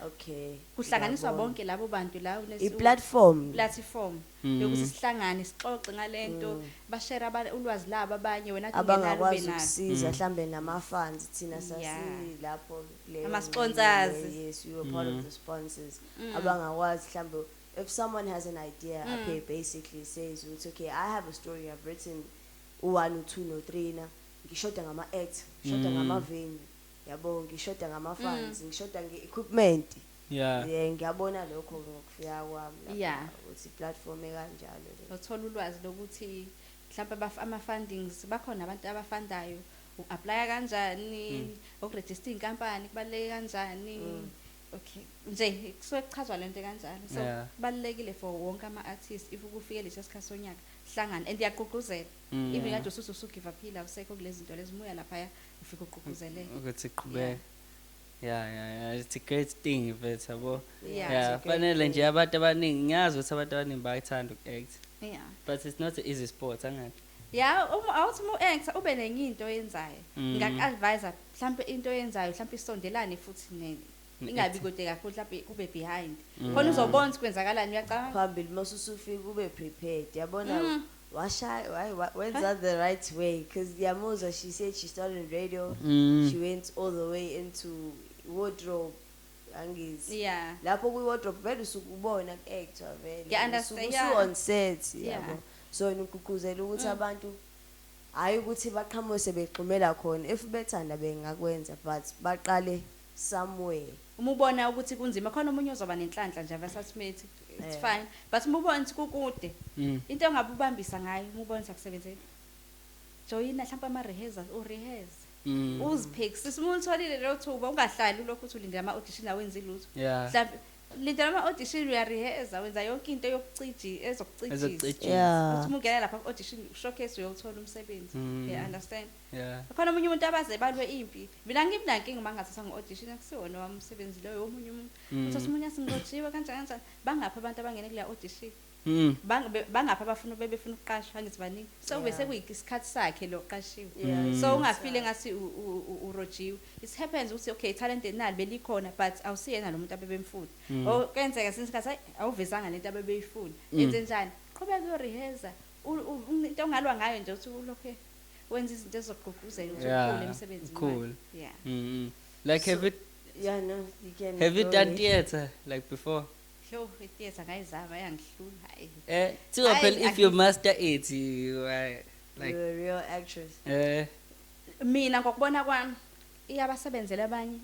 Kuhlanganiswa Ngiyabona. bonke labo bantu la I-platform. Platform yokuthi sihlangane sixoxe ngalento, bashare ulwazi labo abanye, wena kade ungenalo ube Abangakwazi nalo. ukusiza mhlambe nama-funds, thina sasilapho kuleyo Ama-sponsors. Yes, we were part of the sponsors. Abangakwazi mhlambe, if someone has an idea, okay, basically says ukuthi okay, I have a story I've written, u-1, u-2 no-3 na ngishoda ngama-act, ngishoda ngama-venue, yabo, ngishoda ngama-funds, ngishoda nge-equipment. Yeah, ngiyabona lokho ngokufika kwami lapha, ukuthi i-platform ekanjalo le. Uthola ulwazi lokuthi mhlawumbe ama-fundings bakhona, abantu abafundayo, u-applya kanjani, ukurejista iy'nkampani kubaluleke kanjani. Okay, nje kusuke kuchazwa lento kanjalo. So kubalulekile for wonke ama-artist, if ukufike lesi sikhathi sonyaka, hlangana and iyagqugquzela. Even kade usuthi usugive up, awusekho kulezi zinto lezi, muya laphaya ufike ugqugquzeleke. Ukuthi qhubeke. Yeah, it's a great thing but yabo. Yeah. Yeah, It's a great fanele nje thing. abantu abaningi, ngiyazi ukuthi abantu abaningi bayathanda uku-act. But it's not an easy sport, angathi. Yeah, uma awuthi uma u-actor ube nenye into oyenzayo. Ngingaku-advise mhlampe into oyenzayo mhlampe isondelane futhi ingabi Ne-acting. kude kakhulu, mhlampe kube behind. Khona uzobona ukuthi kwenzakalani, uyacabanga? Phambili mase usufika ube prepared. Yabona, washaya wenza the right way because Yamuza, she said she started in radio. She went all the way into wardrobe. Angizi. Lapho kwi wardrobe vele usuke ubona ku-actor vele. Yeah, understand, Usuke yeah. usu on set, yabo. So ngigqugquzela ukuthi abantu hayi ukuthi baqhamuke sebexhumela khona, if bethanda bengakwenza, but baqale somewhere. Uma ubona ukuthi kunzima, khona omunye ozoba nenhlanhla nje abasathmethi, it's fine, but uma ubona ukuthi kukude, into ongabe ubambisa ngayo, uma ubona ukuthi akusebenzeli, joyina mhlawumbe ama-rehearsal, urehearse. Uziphekisise. Uma ulitholile lelo thuba, ungahlali ulokhu uthi ulindele ama-audition, awenzi lutho. Mhlawumbe lindela ama-audition, uyarehearsa, wenza yonke into ezokucijisa. Ezokucijisa. Uthi uma ungena lapha ku-audition showcase, uyowuthola umsebenzi. Yeah, understand? Yeah. Khona omunye umuntu abaze balwe impi. Mina ngibi nankinga uma ngathathwa nge-audition, akusiwona wami umsebenzi loyo, omunye umuntu. Uthi omunye asingojiwe kanjani kanjani. Bangaphi abantu abangene kule audition? Bangaphi abafuna bebefuna ukuqashwa, angithi baningi. So bese kuyisikhathi sakhe lo qashiwe. So ungafile ngathi urojiwe. It happens ukuthi okay, talent nali belikhona, but awusiyena lo muntu abebemfuna. Oh, kuyenzeka since isikhathi, hayi, awuvezanga lento abebeyifuna. Enze njani? Qhubeka uyorehearsa. Into ongalwa ngayo nje ukuthi ulokhe wenza izinto ezizokugqugquzela ukuthi ukhule emsebenzini wakho. Cool. Yeah. Like, So have you Yeah, no, you can have you go done ahead. theater like before? Yo, i-theater ngayizama, yangihlula, hayi. Thiwa Hayi, phela if you master it, you are like You're a real actress. Mina ngokubona kwami iyabasebenzela abanye.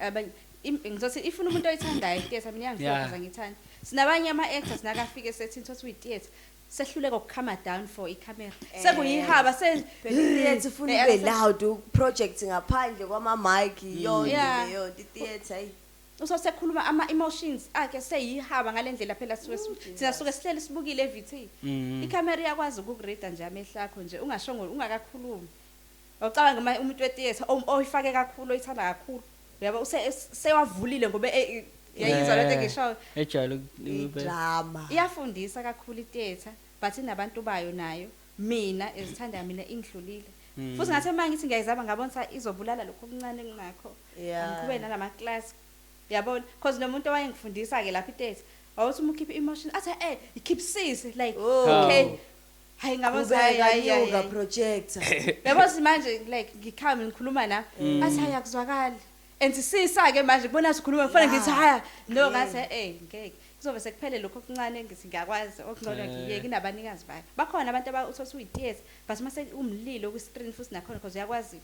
Abanye ngizothi ifuna umuntu oyithandayo i-theater, mina iyangihlupha, ngithanda. Sinabanye ama-actors nakafike sethini thothi uyi-theater, sehluleka ukukhama down for i-camera. Sekuyihaba Phela i-theater ufuna ube loud, project ngaphandle kwama-mic, yonke leyo nto, i-theater, hayi. Usosekhuluma ama-emotions akhe seyihaba ngale ndlela phela suke thina suke sihleli sibukile e-VT. Ikhamera iyakwazi ukukurida nje amehlo akho nje ungashongo ungakakhulumi. Awucabangi uma umuntu we-theater oyifake kakhulu, oyithanda kakhulu. Uyabo, sewavulile ngoba yayizwa lento engishoyo. Ejwayele ukube- I-drama. Iyafundisa kakhulu i-theater, but inabantu bayo nayo. Mina ezithanda mina ingihlulile. Futhi ngathi uma ngithi ngiyayizama ngabona ukuthi izobulala lokho okuncane enginakho. Ngiqhubeke nalama class. Yabona, because nomuntu owayengifundisa ke lapha i-theater, wawuthi uma ukhipha emotion athi ikhiphisise like Oh. okay. Hayi, ngaboza, hayi, Qhubeka, hayi, hayi, nyuka hayi. Projector. Yabo, manje like ngikhame ngikhuluma na, athi hayi, akuzwakali, and sisa-ke manje kubona sikhuluma kufanele ngithi haya no, ngathi ngeke kuzobe sekuphele lokho okuncane, ngithi ngiyakwazi okungcono ngiyeke, inabanikazi bayo bakhona abantu uthola uyi-theatre, but mase umlilo kwi-screen futhi nakhona because uyakwazi,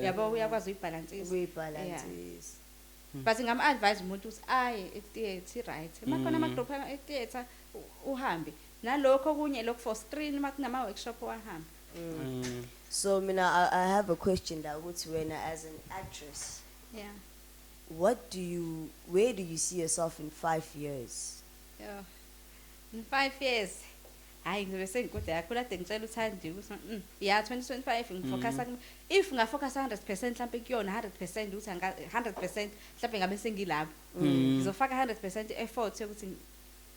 yabo, uyakwazi uyibhalansisa. Ukuyibhalansisa. But ngingam-advise umuntu ukuthi aye e-theatre, right, makhona ama-group e-theatre, uhambe nalokho okunye lokhu for screen, uma kunama-workshop wahambe. So mina I have a question la, ukuthi wena as an actress, what do you where do you see yourself in 5 years? Yeah. In 5 years, hayi, ngizobe sengikude kakhulu. Ade ngitshela uThandi ukuthi ya, 2025 ngifocusa if ngafocus 100% mhlambe kuyona 100%, ukuthi 100% mhlambe ngabe sengilapho, ngizofaka 100% effort yokuthi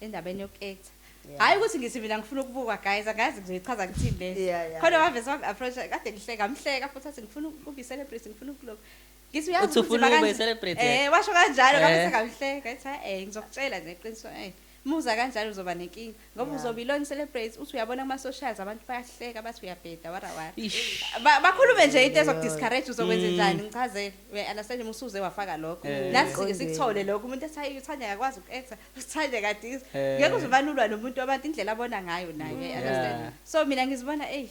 endabeni yoku-acta. Hayi ukuthi ngithi mina ngifuna ukubukwa, guys, angazi ngizoyichaza ngithini le. Khona wavese wangi-approach, kade ngihleka, ngamhleka futhi, athi ngifuna ukuba i-celebrity, ngifuna ukulokhu. Ngithi uyazi Uthi ufuna kunzima ukuba kanje. i-celebrity? Washo kanjalo, ngabe sengamhleka, ethi ngizokutshela nje iqiniso, muza kanjalo uzoba nenkinga ngoba uzobe ilona celebrate, uthi uyabona kuma socials abantu bayahleka, bathi uyabheda, wara wara. Ish. Bakhulume nje into ezokudiscourage, uzokwenza njani? Ngichazele, uya-understand uma usuze wafaka lokho. Nathi sike Qondile. sikuthole lokho, umuntu ethi hayi, uThanda akakwazi uku-acta, uThanda kadisa. Ngeke uzobanulwa nomuntu wabantu, indlela abona ngayo naye, uya-understand? So mina ngizibona, eyi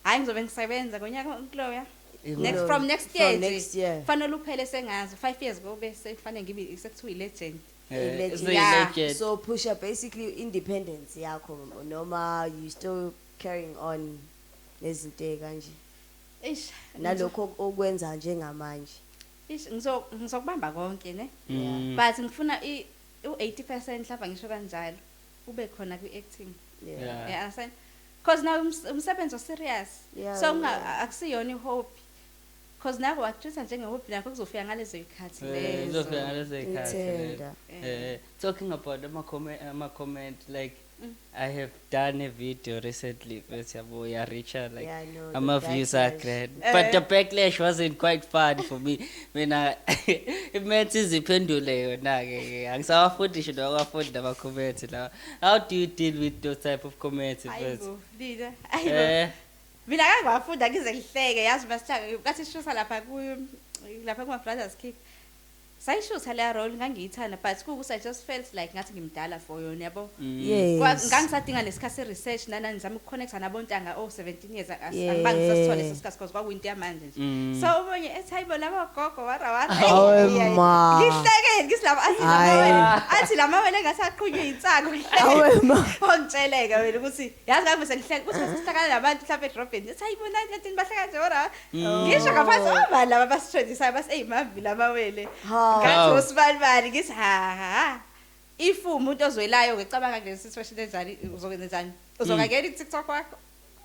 hayi, ngizobe ngisebenza ngonyaka kuloya next, from next year From nje. next year. Kufanele uphele sengazi 5 years kube sekufanele ngibe sekuthiwa i-legend. I-legend. Usuyi-legend. So pusha basically independence yakho, noma you still carrying on nezinto kanje? Eish. Nalokho okwenza njengamanje. Eish, ngizokubamba konke ne, but ngifuna u-80% mhlawumbe, ngisho kanjalo, ube khona kwi-acting. Yeah, understand, because now umsebenzi o-serious. So akusiyona i-hobby, because nako wakutreat njenge-hobby, nakho kuzofika ngalezo yikhathi lezo. Izofika ngalezo y'khathi lezo. Ithenda. Talking about ama comment, like I have done a video recently, bese yabo ya richa, like Yeah, I know, the ama views are backlash. grand, but the backlash wasn't quite fun for me. Mina it iziphendule yona ke, angisawafundi ngisho nokuwafundi nama comments lawa. How do you deal with those type of comments, mfethu? Hayibo lina, hayibo. Mina kangiwafunda ngize ngihleke, yazi, masithanga kathi sishutha lapha ku lapha kuma Brothers Keep, sayishutha leya role, ngangiyithanda, but kuwukuthi I just felt like ngathi ngimdala for yona, yabo. Ngangisadinga nesikhathi se-research nana ngizama ukuconnecta nabontanga oh 17 years, angibange ngisasithola leso sikhathi because kwakuyinto yamanje nje. So omunye ethi hayibo, laba gogo, wara wara. Hawe ma. Ngihleke ngithi laba, athi Hhayi. lamawele, athi lamawele ngathi aqhunywe insangu. Hawe ma. Ongitsheleke wena ukuthi yazi ngabe sengihleke ukuthi sesihlangana nabantu mhlawumbe edrobheni, ethi hayibo, nani kanti bahleka nje, wara, ngisho ngaphansi obani laba abasitrendisayo, basi eyi mavi lamawele. Hawu. Ngathi Hawu. usibanibani, ngithi ha ha, if umuntu ozwelayo ngicabanga kule situation enjani, uzokwenza njani? Uzongangena ku-TikTok wakho?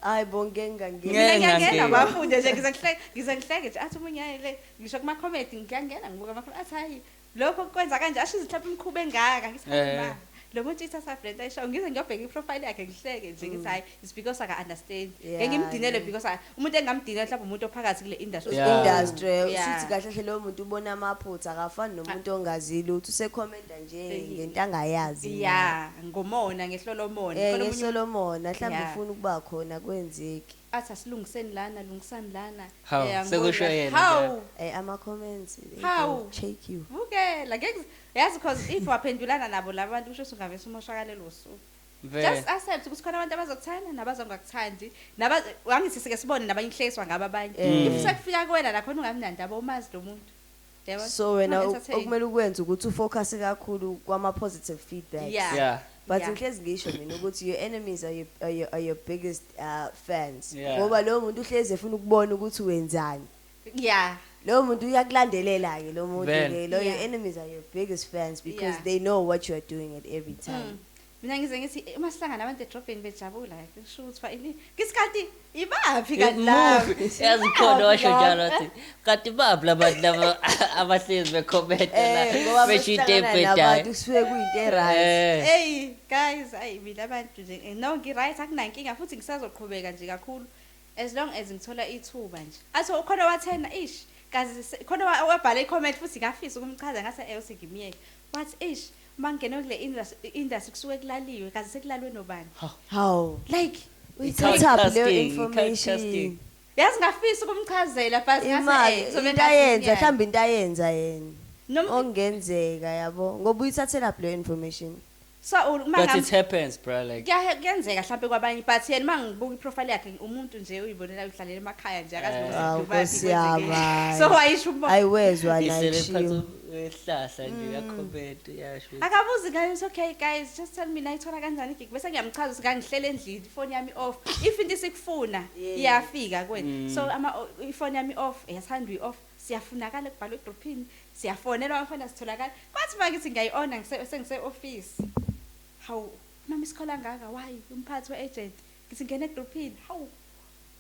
Hayi bo, ngeke ngangena. Ngeke Mina ngiyangena. ngangena. Bafunde nje, ngize ngihleke, ngize ngihleke nje, athi omunye hayi le, ngisho kuma-comedy ngiyangena ngibuka ama-comedy, athi hayi, lokho kwenza kanje, asho izinto mhlawumbe imikhuba engaka, ngithi hayi ma, lo muntu ithatha lento ayishoyo, ngize ngiyobheka iprofile yakhe, ngihleke nje, ngithi hayi, it's because aka-understand. Ngeke ngimdinele because umuntu engamdinela mhlawumbe umuntu ophakathi kule industry. Industry, usuthi kahle hle lowo muntu ubona amaphutha, akafani nomuntu ongazi lutho, usekhomenta nje ngento angayazi. Ya, ngomona, ngehlolomona. Khona omunye Ngesolomona mhlawumbe Yeah. ufuna ukuba khona kwenzeki. Athi asilungiseni lana, lungisani lana. Hawu, Angiboni sekusho kahle. yena. Hawu. Ama comments, they Hawu. will check you. Bukela ngeke yazi, cause if waphendulana nabo laba bantu, kusho ukuthi ungavese umoshakalelo usuku. Vele. Just accept ukuthi khona abantu abazokuthanda nabazongakuthandi, angithi sike sibone nabanye ihlekiswa ngabo abanye. If sekufika kuwena nakhona ungamnandi, umazi lo muntu, yabo. So wena Unga-entertain. okumele ukwenze ukuthi ufocus kakhulu kwama positive feedbacks. But ngihlezi ngisho mina ukuthi your enemies are your biggest fans. Ngoba lowo muntu uhlezi efuna ukubona ukuthi wenzani. Lowo muntu uyakulandelela ke lo muntu Vele. ke lo, your enemies are your biggest fans because they know what you are doing at every time. Mina ngize ngithi uma sihlangana abantu edrobheni bejabula, kusho ukuthi ini ngisikhathi ibaphi kanti laba? Movie. Yazi khona washo njalo, wathi kanti baphi labantu laba abahlezi bekhomenta la, Ngoba besho into masihlangana ebhedayo. nabantu kusuke kuyinto e-right. Hey guys, ayi mina abantu nje, no, ngi-right, akunankinga, futhi ngisazoqhubeka nje kakhulu as long as ngithola ithuba nje. Athi ukhona wathena ish kazi khona wabhala i-comment futhi ngafisa ukumchaza, ngathi usengimiyeke, wathi ish, uma ngingena kule industry kusuke kulaliwe, kazi sekulalwe nobani? Hawu. Like Uyithathaphi leyo I-cast information? casting. Yazi ngafisa ukumchazela, but ngase Imali kuzobe into ayenza, ngathi mhlawumbe into ayenza yena. Noma Ongenzeka yabo, ngoba uyithathelaphi leyo information? So uma But it happens, bro, like Kuyenzeka mhlawumbe kwabanye, but yena uma ngibuka iprofile yakhe, umuntu nje uyibonela uhlalela emakhaya nje, akazi nokuthi Awu, udumaphi, Nkosi yami, kwenzekeni. hayi. So wayisho ukuba Ayiwezwa isele nayishiwo. phansi wehlahla nje, uyacomment, uyasho ukuthi- Akabuzi ngayo ukuthi okay guys, just tell me nayithola kanjani igig, bese ngiyamchaza ukuthi ngangihlele endlini, ifoni yami off, if into isikufuna iyafika kuwena. So ama ifoni yami off, yathanda uyi-off, siyafunakala kubhalwe egroupini, siyafonelwa amafoni, asitholakala. Kwathi uma ngithi ngiyayi-ona sengise-office, hawu mama isikhola ngaka, why umphathi we-agent, ngithi ngena egroupini, hawu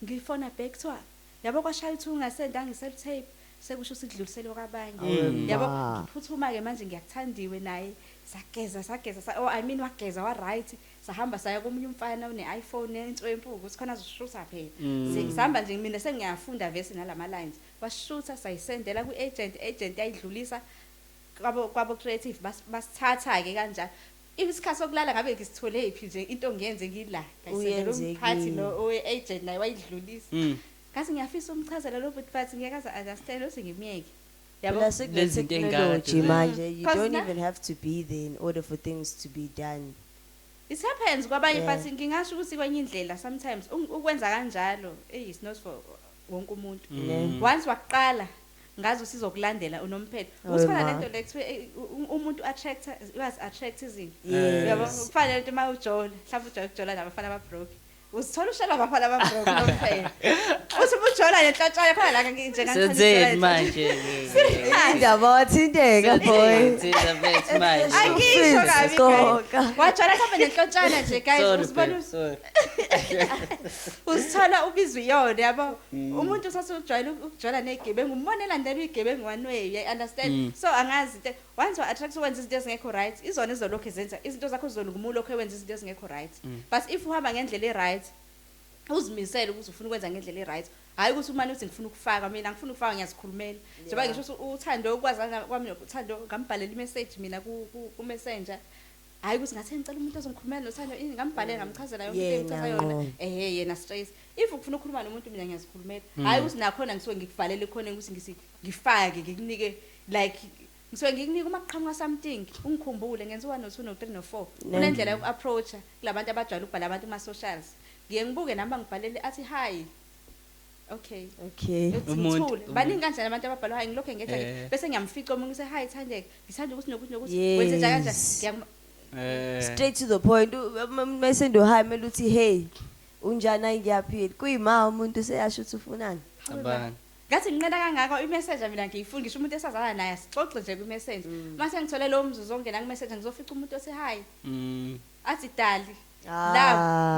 ngifona back, kuthiwa yabo kwashaya ukuthi ungasenda nge-self tape, sekusho ukuthi kudluliselwe kwabanye. Yabo, Ma. ngiphuthuma-ke manje, ngiyakuthandiwe naye, sageza sageza oh, I mean wageza wa-right, sahamba saya komunye umfana one-iPhone entswempu ukuthi khona azoshutha phela. Sihamba nje, mina sengiyafunda vese nalama lines, washutha, sayisendela kwi-agent, agent yayidlulisa kwabo creative, basithatha-ke kanjalo. If isikhathi sokulala ngabe ngisithole phi nje into ngiyenze ngila, ngayisendela Uyenze umphathi kini. lo owe-agent, naye wayidlulisa. Ngathi ngiyafisa umchazela lo bhuti, but ngeke aze understand ukuthi ngimyeke, yabo. Phela Lezi zinto ey'ngaka technology nje. manje, you 'Cause don't even have to be there in order for things to be done. It happens kwabanye, but ngingasho ukuthi kwenye indlela sometimes ukwenza kanjalo, it's not for wonke umuntu. Once waqala ngazi usizokulandela unomphelo. Awe Ukuthi khona ma. lento le kuthiwe umuntu attract, uyazi attract izinto. Yes. Yabo, kufana lento uma ujola, mhlawumbe ujola ukujola nabafana ababroke. Uzithola ushela abafana ababroke unomphelo. Uthi uma ujola nenhlatshana khona la nje. Senzeni manje? Indaba wathinteka, boy. Senzeni manje manje? Angisho kabi, guys. Qoka. Wajola mhlawumbe nenhlotshana nje guys, Sorry, uzibona babe, sorry. uzithola ubizwa iyona, yabo. Umuntu usasujwayele ukujola negebengu, umbone elandela igebengu one way, you understand? So angazi into once wa-attract wenza izinto ezingekho right, izona ezolokhu zenza izinto zakho zizolunga uma ulokhu wenza izinto ezingekho right. But if uhamba ngendlela e-right, uzimisele ukuthi ufuna ukwenza ngendlela e-right, hhayi ukuthi umane uthi ngifuna ukufaka, mina ngifuna ukufaka, ngiyazikhulumela. Njengoba ngisho ukuthi uthando ukwazana kwami nothando, ngambhalela imessage mina ku-messenger, hhayi ukuthi ngathi ngicela umuntu ozongikhulumela nothando ini, ngambhalela, ngamchazela yonke into Yena engichaza yona. ngqo. Ehhe, yena straight. If ufuna ukukhuluma nomuntu, mina ngiyazikhulumela, hhayi ukuthi nakhona ngisuke ngikuvalele khona ukuthi ngifake ngikunike, like ngisuke ngikunika uma kuqhamuka something ungikhumbule, ngenza u-one no-two no-three no-four. Kunendlela yoku-approacha kulabantu abajwayele ukubhala abantu kuma-socials, ngiye ngibuke nami bangibhalele athi hi, okay. Okay. Uthi Umuntu- ngithule. Baningi kanjani abantu ababhalwa hi, ngilokhu ngehla bese ngiyamfica omunye use hi Thandeka, ngithanda ukuthi nokuthi nokuthi wenze njani kanjani. Straight to the point. Mesendo hi mele uthi hey. Unjani, ayi ngiyaphila. Kuyima umuntu seyasho ukuthi ufunani. Abani. Ngathi nginqena kangaka i-message, mina ngiyifuni ngisho umuntu esazana naye, asixoxe nje kwi-message. Mase ngithole lowo mzuzu ongena ku-message, ngizofica umuntu othi hi, athi dali Ah. la,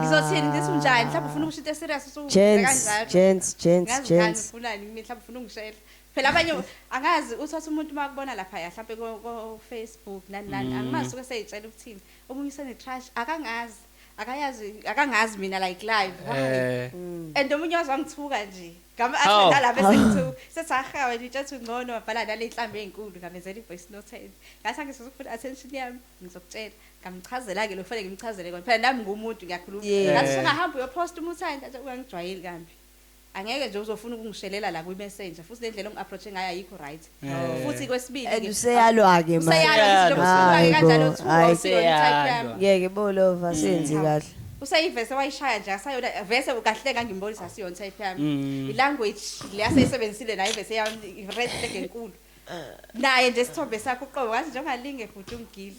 ngizothini? Ngithi unjani, mhlawumbe ufuna ukusho into eserious usuwenza Gents, kanjalo. gents, gents, Ngazi ngani gents. ufunani mina, mhlawumbe ufuna ungishela phela. Abanye angazi, uthatha umuntu uma kubona laphaya mhlawumbe ko-Facebook nani nani, angimazi usuke seyitshela ukuthini, omunye usene-trash, akangazi, akayazi, akangazi mina like live, why? And omunye waze wangithuka nje. Ngama How? athanda lapha esengithuka sethi aha wena utshatha ungcono, wabhala nale inhlambi ey'nkulu, ngamenzela i-voice note, ngathi angisizukufuna attention yami, ngizokutshela. Ngamchazela-ke lo kufanele ngimchazele kona phela, nami ngumuntu ngiyakhuluma. Ngathi usungahamba uyoposta uma uthanda nje, ungangijwayeli kambi, angeke nje uzofuna ukungishelela la kwi-messenger, futhi nendlela ongi-approach-e ngayo ayikho right. Futhi kwesibili And useyalwa ke manje. Useyalwa nje, Hayi kanjalo bo, uthuka hayi. usiyona i-type yami. Useyalwa. Ngeke bolova senzi kahle. Useyivese wayishaya nje, asayona vese kahle, ngangimbonisa asiyona type yami. I-language le aseyisebenzisile naye vese yami i-red flag enkulu naye nje, isithombe sakho uqobo, ngathi nje ungalinge futhi ungigile.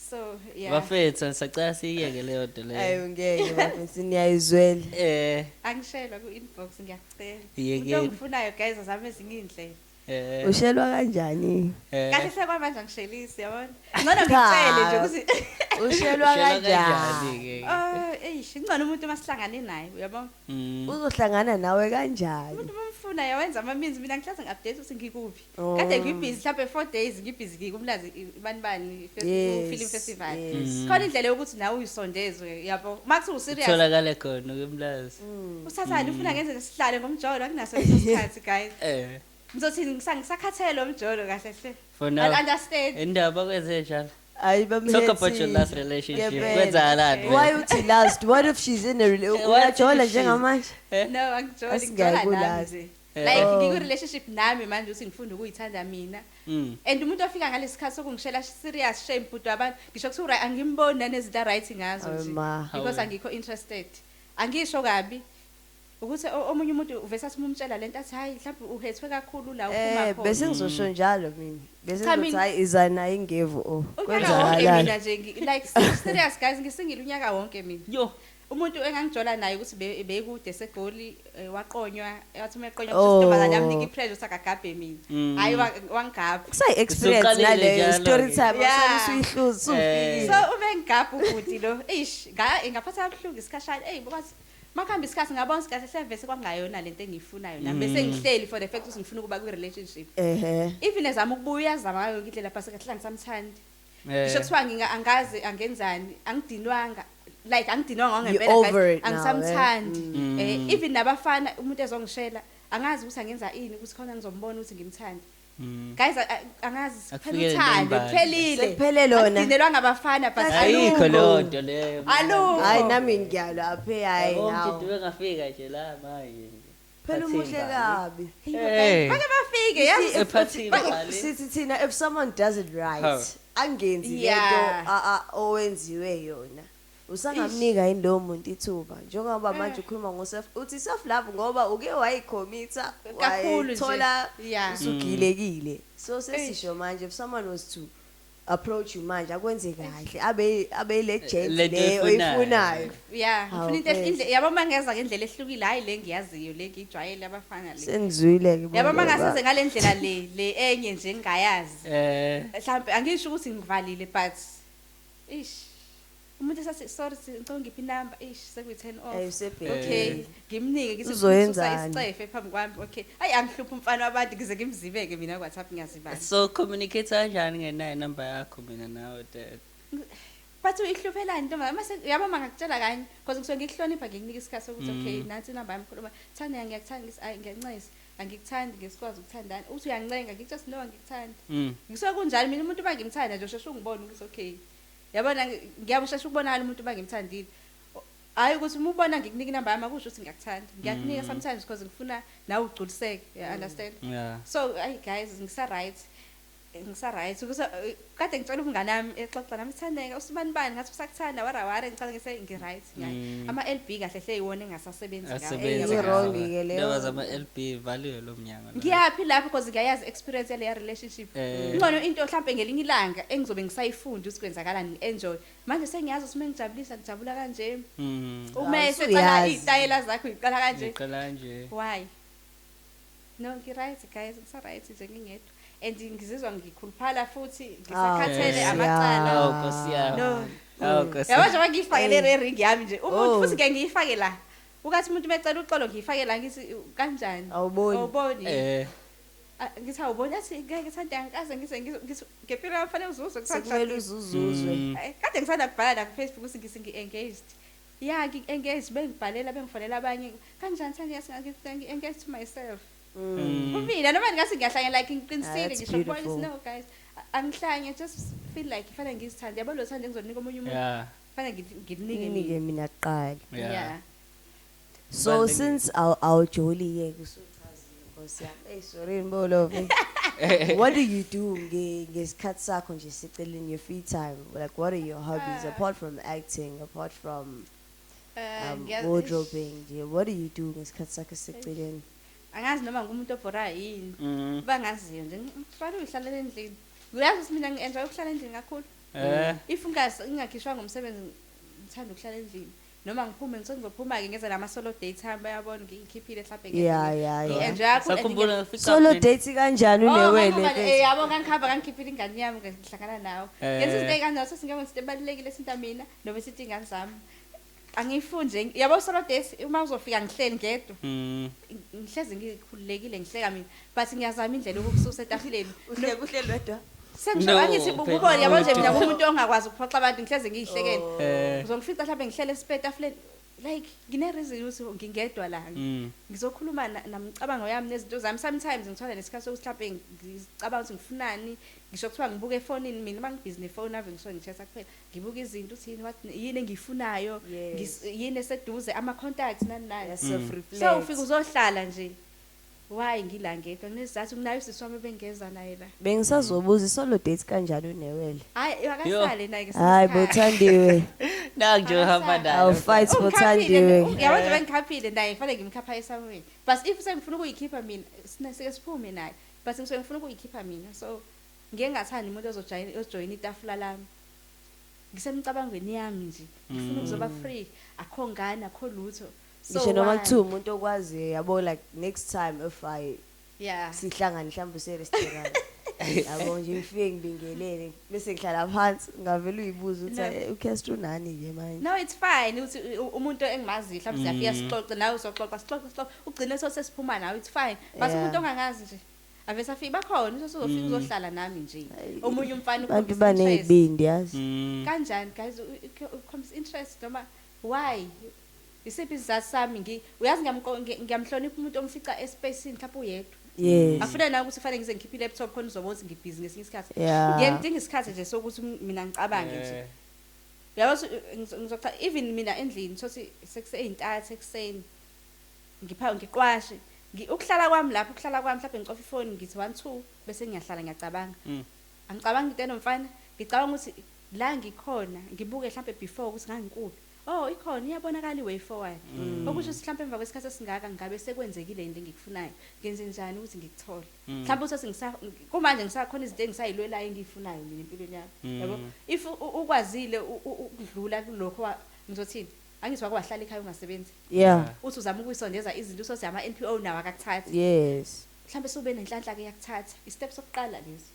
So yeah. Bafethu, sisacela siyiyeke leyo nto leyo. Ayi ngeke bafethu, niyayizwela. Angishelwa ku-inbox, ngiyakucela. Yekeni. Umuntu ongifunayo guys azame ezinye iy'ndlela. Ushelwa kanjani? Kahle sekwamanje angishelisi, yabona, ngcono ngitshele nje ukuthi Ushelwa Ushelwa kanjani? kanjani-ke? Oh, eish, ngcono umuntu uma sihlangane naye, uyabona. Uzohlangana nawe kanjani? Umuntu uma umfuna yawenza ama-means, mina ngihlaze ngi-update ukuthi ngikuphi. Oh. Kade ngibhizi mhlawumbe 4 days, ngibhizi ngikumlazi bani bani film festival. Khona indlela yokuthi nawe uyisondezwe, yabo, uma kuthiwa userious. Utholakale khona kwemlazi. Uthathani, ufuna ngenze sihlale ngomjolo, akunaso leso sikhathi guys. Ngizothi ngisakhathele umjolo kahle hle. For now. I understand. Indaba kwenze njalo. Hayi. Talk about your last relationship. Ngempela. Kwenzakalani? Why uthi last? What if she's in a What if uyajola she's- njengamanje? Eh? No, angijoli, Asingayi ngijola nami kulast. nje. Eh. Like Oh. ngiku-relationship nami manje ukuthi ngifunda ukuyithanda mina. And umuntu ofika ngalesi sikhathi sokungishela serious, shame, bhuti wabantu, ngisho kuthiwa right, angimboni nanezinto a-right ngazo Awe nje. ma. Because Hawu. angikho interested. Angisho kabi ukuthi omunye umuntu uvese athi uma umtshela lento athi hayi, mhlawumbe uhethwe kakhulu la uphuma khona. Bese ngizosho njalo mina. Bese Cha, ngizothi hayi, iza nayo ingevu, oh. Unyaka wonke Kwenzakalani? mina nje like serious guys, ngisingile unyaka wonke mina. Yo. Umuntu engangijola naye ukuthi bekude seGoli, waqonywa, wathi uma eqonywa Oh. intombazane yamnika i-pressure ukuthi akagabhe mina. Hayi, wangigabha. Kusayi experience Usuqalile naleyo njalo-ke. story time. Yeah. Usuyihluza usufikile. So ube ngigabha ubhuti lo, eish, ngaphatha kabuhlungu isikhashana. Eyi, because makuhamba isikhathi ngabona ukuthi kahle hle vese kwangayona lento engiyifunayo nami. Bese ngihleli for the fact ukuthi ngifuna ukuba kwi-relationship. Even ezama ukubuya, uyazama ngayo yonke indlela, but kahle angisamthandi. Ngisho kuthiwa angazi angenzani, angidinwanga. Like angidinwanga You're ngempela guys, over it now, eh? angisamthandi. Even nabafana, umuntu ezongishela, angazi ukuthi angenza ini ukuthi khona ngizombona ukuthi ngimthande. Guys, angazi, kuphela Akufikele uthando, nembali. kuphelile. Sekuphele lona. Angidinelwanga abafana, but Ayikho alukho. leyo nto leyo. Alukho. Hayi, nami ngiyalo aphe, hayi Yabo, nawo. umjidi wengafika nje la manje. Phela umuhle kabi. Hey. Bake bafike, yazi. Ephathini bali. Sithi thina if someone does it right, Hawu. angenzi lento owenziwe yona. Usangamnika yini lowo muntu ithuba? Njengoba manje ukhuluma ngo self, uthi self love ngoba uke wayicommit-a, Kakhulu nje. wayithola usugilekile. So sesisho manje, if someone was to approach you manje akwenze kahle, abe le gent Lento le oyifunayo. oyifunayo. Yeah, Hawu, ngifuna into mfethu. yabo mangeza ngendlela ehlukile, hayi le ngiyaziyo, le ngijwayele abafana le. Sengizwile ke. Yabo mangasize ngale ndlela le enye nje engingayazi. Mhlambe angisho ukuthi ngivalile, but ish, umuntu esathi sorry, ngicela ungiphe inamba, ish, sekuyi 10 off. Eh, usebhekile. Okay, ngimnike ngithi Uzoyenzani? ususa isicefe phambi kwami. Okay, hayi, angihluphi umfana wabantu, ngize ngimzibeke mina ku WhatsApp, ngiyazibala. So communicate kanjani ngenayo number yakho mina nawe dad? But uyihluphelani ntombazane? Mase yabo mangakutshela kanye, because ngisuke ngikuhlonipha, ngikunika isikhathi sokuthi okay, nansi inamba yami, khuluma. Thanda, ngiyakuthanda, ngithi ayi, ngiyancesa. Angikuthandi, ngesikwazi ukuthandana. Uthi uyancenga, ngithi just no, angikuthandi. Ngisuke kunjalo mina, umuntu uma ngimthanda nje usheshe ungibone ukuthi okay. Yabona, ngiyabushesha ukubonakala umuntu uma ngimthandile. Hayi ukuthi uma ubona ngikunika inamba yami akusho ukuthi ngiyakuthanda. Ngiyakunika sometimes because ngifuna nawe ugculiseke. You understand? Yeah. So ay guys, ngisa right. Ngisa right ukuthi kade ngitshela umngane wami exoxa nami, thandeka usibani bani, ngathi usakuthanda wara wara, ngicela ngise ngi right ngaye. Ama LB kahle hle iwona engasasebenzi ngawo. Asebenzi. Eh, wrong ke leyo. Indaba zama LB valiwe lo mnyango. Lo. Ngiyaphi lapho because ngiyayazi experience yaleya relationship. Ngcono into mhlambe ngelinye ilanga engizobe ngisayifunda ukuthi kwenzakalani, ngi-enjoy. Manje sengiyazi ukuthi mengijabulisa ngijabula kanje. Uma Ah, eseqala usuyazi. izitayela zakho uyiqala kanje. Ngiqala kanje. Why? No, ngi-right guys, ngisa-right nje ngingedwa. And ngizizwa ngikhuluphala futhi ngisakhathele Ah, amacala. Awu Nkosi yami. No. Awu Nkosi. Yabo nje ngiyifake le ring yami nje. Umuntu Oh. futhi ngeke ngiyifake la. Ukathi umuntu mecela uxolo ngiyifake la, ngithi kanjani? Awuboni. Awuboni. Ah, ngithi awuboni, athi ngeke ngithanda angikaze ngize ngithi ngempilo yami fanele uzuzwe kuthiwa Sekumele ngishadile. uzuzuzwe. Kade ngisanda kubhala la ku Facebook ukuthi ngithi ngi-engaged. Yeah, ngi-engaged, bengibhalela bengifonela abanye. Kanjani thanda ngi-engaged to myself. Kumina noma ngingase ngiyahlanya, like ngiqinisile Ah, that's ngisho kubona ukuthi beautiful. no guys, angihlanye, just feel like kufanele ngizithande. Yabo lo thando engizonika omunye umuntu kufanele ngilinike Nginike mina. mina kuqala. Yeah. So Kubalulekile. since awujoli ke usuchazile Nkosi yami. Hey, sorry Mbolo. What do you do ngesikhathi sakho nje siceleni, your free time? Like what are your hobbies apart from acting, apart from wardrobing nje? What do you do ngesikhathi sakho siceleni? Angazi noma ngumuntu obhora yini. Bangaziyo nje ngifana uyihlalela endlini. Uyazi ukuthi mina ngi-enjoy ukuhlala endlini kakhulu. If ngingakhishwanga umsebenzi ngithanda ukuhlala endlini. Noma ngiphume ngisuke ngizophuma-ke ngenza nama-solo date ami, bayabona ngiyikhiphile mhlampe ngi-enjoy kakhulu and Sakhumbula ngifika Solo mina. date kanjani Oh, unewele? Yabo ngangihamba ngangikhiphile ingane yami ngihlangana nawe. Ngenza izinto ey'kanjalo, so singeke into ebalulekile esinta mina noma esithi ingane zami. Angiyifundi nje. Yabo solo date uma uzofika ngihleli ngedwa. Ngihlezi ngikhululekile ngihleka mina, but ngiyazama indlela yokukususa etafuleni. Uhleke uhleli wedwa. Sengisho No, angithi phela. ubone yabo nje mina ngumuntu ongakwazi ukuphoxa abantu, ngihlezi ngiyihlekele. Uzongifica mhlawumbe ngihlele esipe etafuleni. Like ngine reason ukuthi ngingedwa la. Ngizokhuluma namcabango yami nezinto zami. Sometimes ngithola nesikhathi sokuthi mhlawumbe ngicabanga ukuthi ngifunani, ngisho kuthiwa ngibuke efonini mina, uma ngibhizi nefoni ave ngisuke ngichatha kuphela, ngibuka izinto ukuthi yini, what, yini engiyifunayo, yini eseduze, ama-contacts, nani nani. Self-reflect. So ufika uzohlala nje, why ngila ngedwa? Kunesizathu, nginayo usisi wami ebengeza naye la. Bengisazobuza i-solo date kanjani unewele? Hhayi, akasale naye ngesinye Hayi bo, isikhathi. Thandiwe. Nangu nje uhamba naye. I'll fight for Ungikhaphile, Thandiwe. uyabona nje bengikhaphile naye, kufanele ngimkhapha esangweni. But if sengifuna ukuyikhipha mina, sike siphume naye. But ngisuke ngifuna ukuyikhipha mina, so ngike ngingathandi umuntu ozojoyina itafula lami. Ngisemcabangweni yami nje, ngifuna ukuzoba free, akho ngane, akho lutho. So Ngisho noma why? kuthiwa umuntu okwaziyo, yabo, like next time if I sihlangane mhlawumbe use-restaurant. Yabo nje ngifike ngibingelele bese ngihlala phansi, ngavele uyibuza ukuthi, No. uCastro unani ke manje? No, it's fine ukuthi umuntu engimaziyo mhlawumbe siyafika sixoxe nawe, uzoxoxa, sixoxe, sixoxe, ugcine sesiphuma nawe, it's fine. But umuntu ongangazi nje avese afike, bakhona usozofika uzohlala nami nje. Hayi. Omunye umfana Abantu ukhombisa interest. banezibindi yazi. Kanjani guys, ukhombisa interest noma why? Isiphi isizathu sami? Uyazi ngiyamhlonipha umuntu omfica espacini mhlawumbe uyedwa. Afuna nawe ukuthi kufanele ngize ngikhiphe i-laptop khona uzobona ukuthi ngibhizi ngesinye isikhathi. Ngiye ngidinga isikhathi nje sokuthi mina ngicabange nje. Uyabo ngizocha even mina endlini sothi sekuseyintathu ekuseni ngipha ngiqwashe. Ukuhlala kwami lapho, ukuhlala kwami mhlawumbe ngicofa ifoni ngithi 1 2 bese ngiyahlala ngiyacabanga. Angicabangi into enomfana, ngicabanga ukuthi la ngikhona ngibuke mhlawumbe before ukuthi ngangikuphi. Oh, ikhona iyabonakala i-way forward. Okusho ukuthi mhlawumbe emva kwesikhathi esingaka ngabe sekwenzekile into engikufunayo. Ngenze njani ukuthi ngikuthole? Mhlawumbe uthi kumanje ngisakhona izinto engisayilwelayo engiyifunayo mina empilweni yami. Yabo? If ukwazile ukudlula kulokho ngizothini? Angithi wake wahlala ekhaya ungasebenzi. Uthi uzama ukuyisondeza izinto usothi ama NPO nawo akakuthathi. Mhlawumbe sube nenhlanhla ke yakuthatha. I-step sokuqala leso.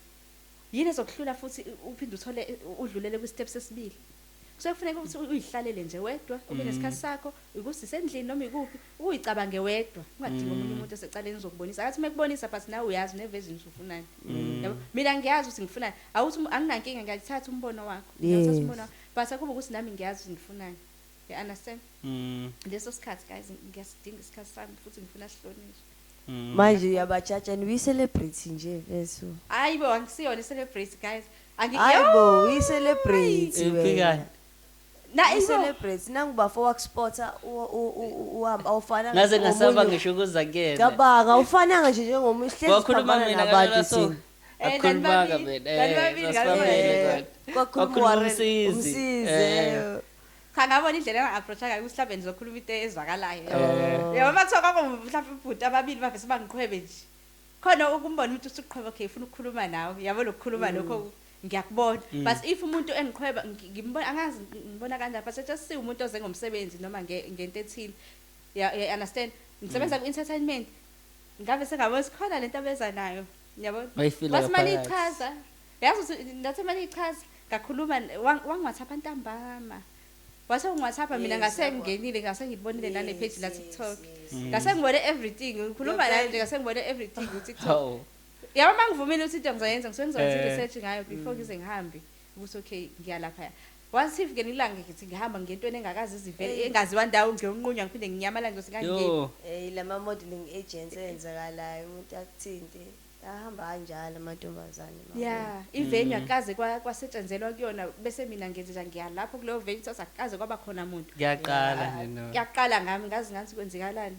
Yini ezokuhlula futhi uphinde uthole udlulele kwi-step sesibili? Kusuke kufuneka ukuthi uyihlalele nje wedwa, ube nesikhathi sakho, ukuthi isendlini noma ikuphi, uyicabange wedwa, ungadingi omunye umuntu osecaleni uzokubonisa. Akathi mekubonisa but nawe uyazi une-vision ukuthi ufunani. Yabo? Mina ngiyazi ukuthi ngifunani. Awuthi anginankinga, ngiyathatha umbono wakho. Ngiyawuthatha umbono wakho. But akuba ukuthi nami ngiyazi ukuthi ngifunani. You understand? Leso sikhathi guys, ngiyasidinga isikhathi sami futhi ngifuna sihlonishwe. Manje uyabajaja and we celebrate nje mfethu. Hayi bo, angisiyona i-celebrity guys. Hayi bo, we celebrate Iphikani? wena. Na, We ibo. celebrate. Nangu bafo wakuspota, uhamba awufana Ngaze ngasaba ngomunye. ngisho ukuza kuyena. Cabanga, awufananga nje njengomunye, hlezi Wakhuluma siphambana mina nabantu ngalelo suku. thina. Akukhulumanga Nani mina. babili, nani babili, Sasibambile ngalelo. kodwa. Kwakhuluma Wakhuluma Warren, umsizi. umsizi, Cha, ngabona indlela enga-approach-a ngayo ukuthi mhlawumbe nizokhuluma into ezwakalayo. Yabo, uma kuthiwa kwakho mhlawumbe ubhuti ababili bavese bangiqhwebe nje. Khona ukumbona umuntu usuqhweba, okay, ufuna ukukhuluma nawe. Yabo lokukhuluma lokho ngiyakubona. But if umuntu engiqhweba, ngimbona, angazi ngibona kanjani, but just see umuntu oze ngomsebenzi noma ngento ethile. Yeah, yeah, understand? Ngisebenza ku-entertainment. Ngabe sengabona sikhona lento abeza nayo. Yabo? Wayifila Wathi manje ngaphakathi. ichaza. Yazi ukuthi ngathi manje ichaza, ngakhuluma wangi-WhatsApp ntambama. Wase ungi-WhatsApp mina Yes, ngase yabo. ngingenile, ngase ngibonile nale page la TikTok. Ngase ngibone everything, ngikhuluma naye nje ngase ngibone everything ku TikTok. Hawu. Yabo mangivumile ukuthi into ngizoyenza, ngisuke ngizoyenza research ngayo before ngize ngihambe ukuthi okay ngiya lapha. Once if ngelinye ilanga ngithi ngihamba ngentweni engakazi izivele, engaziwa ndawo, ngiyonqunywa ngiphinde nginyamala ngizothi ngangingeni. Yo. Lama modeling agents eyenzakalayo umuntu akuthinte. Ahamba kanjalo amantombazane ma. Yeah, i-venue akaze kwasetshenzelwa kuyona bese mina ngenze nje ngiya lapho kuleyo venue sathi akaze kwaba khona muntu. Ngiyaqala nje no. Ngiyaqala ngami ngazi ngathi kwenzekalani.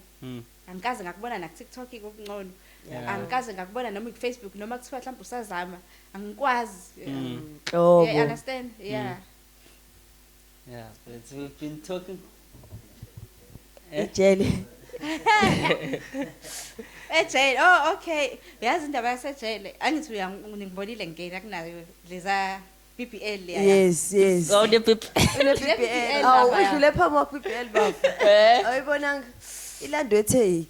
Angikaze ngakubona na ku TikTok kokungcono. Angikaze ngakubona noma ku Facebook noma kuthiwa mhlawumbe usazama. Angikwazi. Nhlobo. Yeah, understand? Yeah. Yeah, but we've been talking. Ejele. Ejele. Oh, okay. Yazi indaba yasejele. Angithi ngibonile ngena kunayo leza BBL leya. Yes, yes. Oh, the people. Une Le BBL. BBL Awu, lapha. udlule phambi kwakho BBL bafo. Awuyibonanga ilando eTurkey.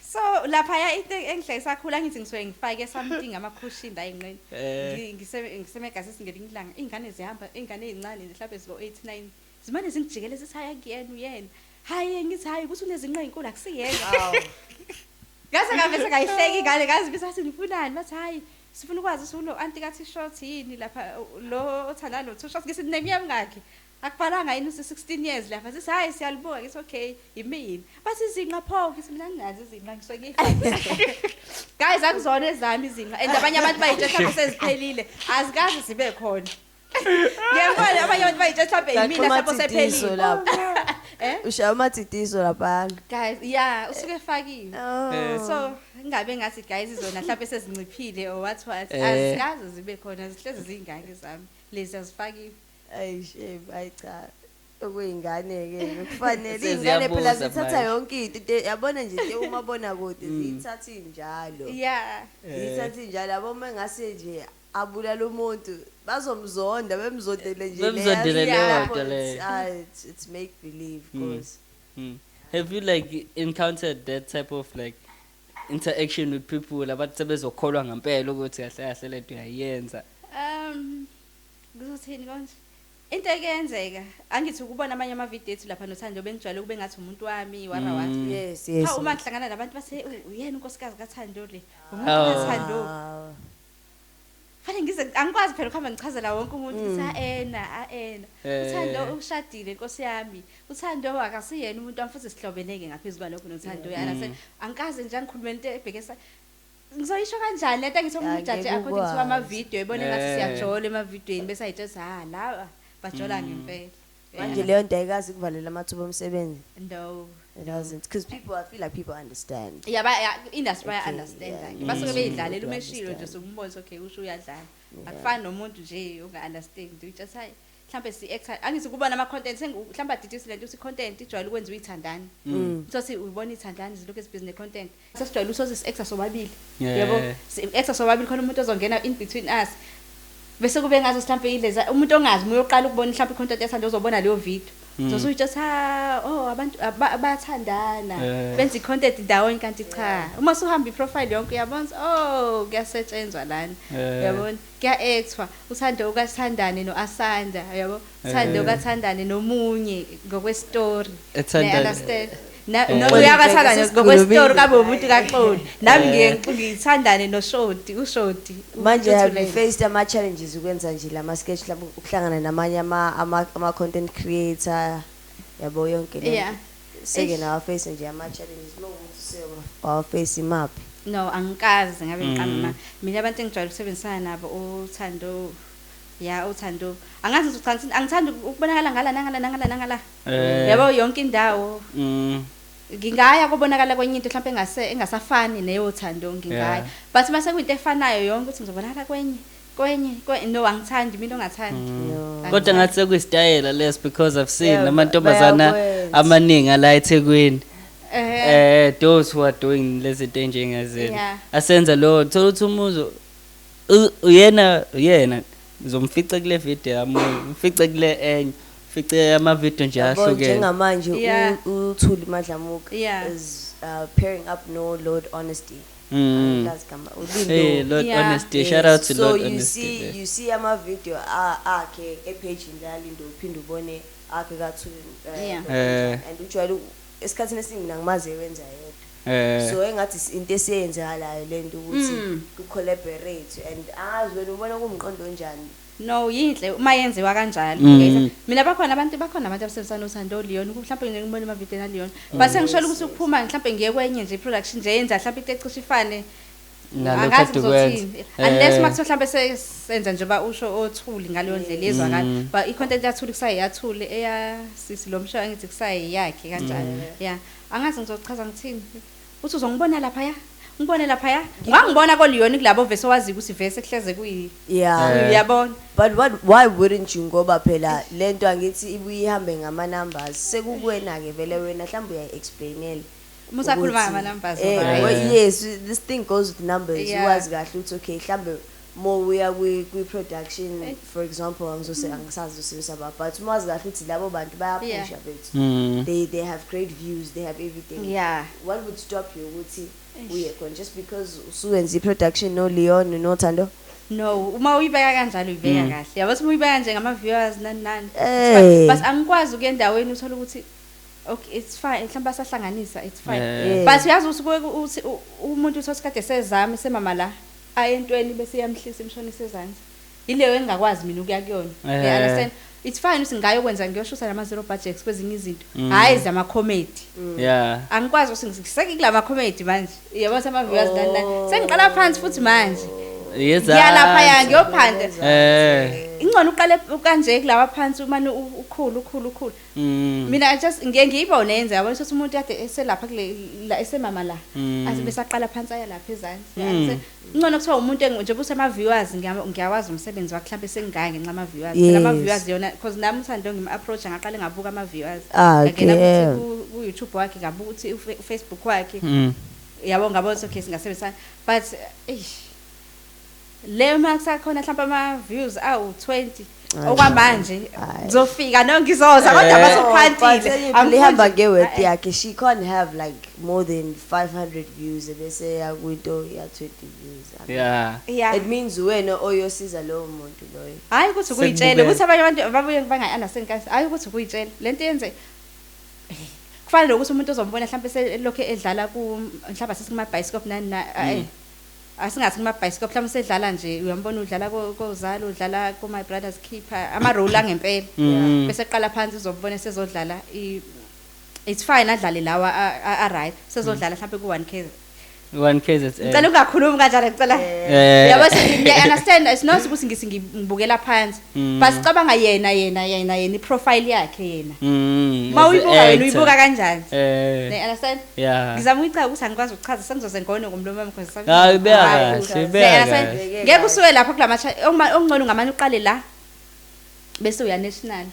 So lapha ya into engihlekisa kakhulu angithi ngisuke ngifake something amakhoshinda la enqeni. Ngisemegazisi ngelinye ilanga ingane zihamba, ingane ezincane nje mhlawumbe ziko 8 9. Zimane zingijikele zithi hayi akuyena uyena. Hayi ngithi hayi ukuthi unezinqe ezinkulu akusiyena. Awu. Ngaze ngavese ngayihleka ingane ngazi bese athi nifunani bathi hayi sifuna ukwazi ukuthi ulo anti kathi short yini lapha lo othandana no two short ngithi name yami ngakhe. Akubhalanga yini usi 16 years lapha? Sithi hayi, siyalibuka. Ngithi okay, yimina. Bathi izinqa pho. Ngithi mina nginazo izinqa, ngisuke ngiyifake. Guys, akuzona ezami izinqa, and abanye abantu bayitshela mhlawumbe seziphelile, azikaze zibe khona. Ngiyabona abanye abantu bayitshela mhlawumbe yimina mhlawumbe Ushaya sephelile. lapho. Eh? Ushaya umathitiso laphana. Guys, yeah, usuke efakiwe. Oh. So ingabe ngathi guys izona mhlawumbe sezinciphile or what what. Azikaze zibe khona, zihlezi zingaki zami lezi azifakiwe. Ayi shame, ayi cha. Okuyingane ke kufanele Seziyabuza ingane phela zithatha manje. yonke into, yabona nje into umabona kude ziyithatha injalo. Ziyithatha injalo, yabo, uma ngase nje abulala umuntu bazomzonda, bemzondele nje. Bemzondele leyo nto leyo. It's make believe cause Have you like encountered that type of like interaction with people abathi sebezokholwa ngempela ukuthi kahle kahle lento uyayenza? Kuzothini konje? Into ekuyenzeka, angithi ukubona amanye amavidiyo ethu lapha noThando, bengijwayele kube ngathi umuntu wami wara wathi. Yes. Ha, uma ngihlangana nabantu bathe, "Uyena unkosikazi kaThando le, umuntu Oh. kaThando." Ah. Fanele ngize, angikwazi phela ukuhamba ngichazela wonke umuntu ukuthi a ena a ena. Uthando ushadile, nkosi yami. Uthando akasiyena umuntu wami, futhi sihlobeleke ngaphezulu kwalokho noThando, uyana. Angikaze nje angikhulume into ebhekesa. Ngizoyisho kanjani lento engithi umuntu Angeke ujaje according to ukwazi. ama-video, ebone ngathi siyajolo emavidweni, bese ayitshela ukuthi ha, laba bajola ngempela. Manje leyo nto ayikazi kuvalela amathuba omsebenzi? No. It doesn't, because people, I feel like people understand. Yeah, ba industry baya understand ke. Basuke beyidlalela People uma eshilo nje understand. sokumbona ukuthi okay, usho uyadlala. Akufani nomuntu nje onga understand. You just hayi, mhlambe si actor, angithi kubona ama content, mhlambe adidisi lento ukuthi content ijwayele ukwenziwa ithandani. Sothi ubona ithandani zilokhu ezibhizi ne content. Sesijwayele ukuthi si actor sobabili. Yebo, si actor sobabili, khona umuntu ozongena in between us. Bese kube ngazo mhlambe ileza umuntu ongazi uma uyoqala ukubona mhlambe i-content yathanda uzobona leyo video. So so just ha, oh, abantu bayathandana. Benza i-content ndawonye, kanti cha. Uma usuhamba i-profile yonke uyabona ukuthi, oh, kuyasetshenzwa lana. Uyabona? Kuya-actwa. Uthando ukathandane no-Asanda, uyabo? Uthando ukathandane nomunye ngokwe-story. Understand? Na noma uyakathandane ngokwe-story kabe umuntu kaXoli. Nami ngiye ngithandane noShoti, uShoti. Manje have you uThuthulele. faced ama challenges ukwenza nje lama sketch lapho ukuhlangana namanye ama content creator, yabo, yonke le? Seke nawa face nje ama challenges, mawukuthi sewa face imaphi? No, angikaze ngabe ngiqamba. Mina abantu engijwayele ukusebenzisana nabo uThando, ya, uThando. Angazi ngizocha, angithandi ukubonakala ngala nangala nangala nangala. Yabo, yonke indawo. Ngingaya kubonakala kwenye into mhlawumbe engase engasafani neyoThando, ngingaya. But mase kuyinto efanayo yonke ukuthi ngizobonakala kwenye kwenye no, angithandi mina ongathandi. No. Kodwa ngathi sekuyisitayela les because I've seen amantombazana bayakwenza. amaningi ala eThekwini. Those who are doing lezi zinto enjengazeni. Asenza lo thola ukuthi umuzo uyena uyena ngizomfica kule video yami, umfice kule enye, fice ama video nje Yabo, ahlukene. njengamanje uThuli Madlamuka is pairing up no Lord Honesty. Angilazi igama, uLindo. Hey, Lord Honesty, shout out to So Lord you Honesty. see you see ama video akhe epage laLindo, uphinde ubone akhe kaThuli, and ujwayele esikhathini esiningi mina ngimazi ewenza yedwa. So engathi into esiyenzakalayo lento ukuthi ku-collaborate, and angazi wena ubona kuwumqondo onjani? No, yinhle uma yenziwa kanjalo. Mina bakhona abantu abasebenzisana noThando Leon, mhlawumbe ngike ngibone ama-video kaLeon. But sengisholo ukuthi ukuphuma mhlawumbe ngiye kwenye nje i-production nje yenza mhlawumbe into ecishe ifane. Nalokho Angazi kade ukwenza. ngizothini. Unless uma kuthiwa mhlawumbe sesenza njengoba usho oThuli ngaleyo ndlela yezwakala. But i-content yaThuli kusayiyaThuli, eyasisi lo mshayo ngithi kusayiyakhe kanjalo. Yeah. Angazi ngizochaza ngithini. Uthi uzongibona laphaya. Ngibone laphaya. Ungangibona koLeon kulabo vese owazi ukuthi vese kuhleze kuyi. Uyabona? But what, why wouldn't you, ngoba phela lento angithi ibuye ihambe ngama numbers, sekukuwena ke vele, wena mhlawumbe uyayi-explainela Uma usakhuluma ukuthi, ngama-numbers, right. well, yes, this thing goes with numbers. Wazi kahle ukuthi okay, mhlambe more uya kwi-production, for example, angizose angisazi usebenzisa ba, but uma wazi kahle ukuthi labo bantu bayaphusha bethu, they have great views, they have everything, what would stop you ukuthi uye khona just because usuwenza i-production no Leon noThando? No, uma uyibeka kanjalo uyibeka kahle. Yabo, uma uyibeka nje ngama viewers nani nani, it's fine. But angikwazi ukuya endaweni uthola ukuthi okay, it's fine, mhlawumbe asahlanganisa, it's fine. But uyazi ukuthi kuke uthi umuntu uthola isikade sezami semama la aye entweni bese iyamhlisa imshonisa ezansi. Yileyo engingakwazi mina ukuya kuyona. You understand? It's fine ukuthi ngayokwenza, ngiyoshusa nama zero budgets kwezinye izinto, hayi zama comedy. Angikwazi ukuthi ngisekulama comedy manje, yabo, ama viewers nani nani, sengiqala phansi futhi manje. Yeza. Ngiyalapha ya, ngiyophanda. Ingcono uqale kanje kulawa phansi, umane ukhulu ukhulu ukhulu. Mina I just ngiye ngiyibone yenze, yabo, ukuthi umuntu kade eselapha kule la, esemama la, athi besaqala phansi aya lapha ezansi. Ingcono kuthiwa umuntu njengoba usema viewers, ngiyawazi umsebenzi wakhe, mhlawumbe sengingaya ngenxa ama viewers phela, ama viewers yona, because nami uthando ngim approach, ngaqale ngabuka ama viewers. Ngangena ukuthi ku YouTube wakhe, ngabuka ukuthi Facebook wakhe, yabo, ngabona ukuthi okay, singasebenzisana, but eish, le makusakhona mhlawumbe ama views awu 20 okwamanje, Hhayi. ngizofika no ngizoza, kodwa basophantile. But ihamba nge-worth yakhe. She can't have like more than 500 views ebese yakwinto ya 20 views. I mean, it means wena oyosiza lowo muntu loyo. Hayi ukuthi ukuyitshela Sekubukela. ukuthi abanye abantu babuye bangayi-understand kahle. Hayi ukuthi ukuyitshela lento yenze, kufana nokuthi umuntu ozombona mhlawumbe selokhu edlala ku, mhlawumbe asekumabhayisikophu nani na, asingathi kumabhayisikophu, mhlawumbe sedlala nje, uyambona udlala kozalo, udlala ku-My Brother's Keeper, ama-role angempela, bese qala phansi uzombona sezodlala it's fine, adlale lawa a-right, sezodlala mhlawumbe ku-1 K. 1 KZN. Ngicela ungakhulumi kanjalo, ngicela. Yabo, ngiya-understand, it's not ukuthi ngithi ngibukela phansi, but sicabanga yena yena yena yena, i-profile yakhe yena, uma As a uyibuka wena, actor. uyibuka kanjani? Eh. Ne understand? Yeah. Ngizama ukuyichaza ukuthi angikwazi ukuchaza, sengizoze ngone ngomlomo wami because Hayi, ubeka Hayi, kahle, ubeka understand? kahle. Ngeke usuke lapha kulama okungcono ngamane uqale la bese uya national.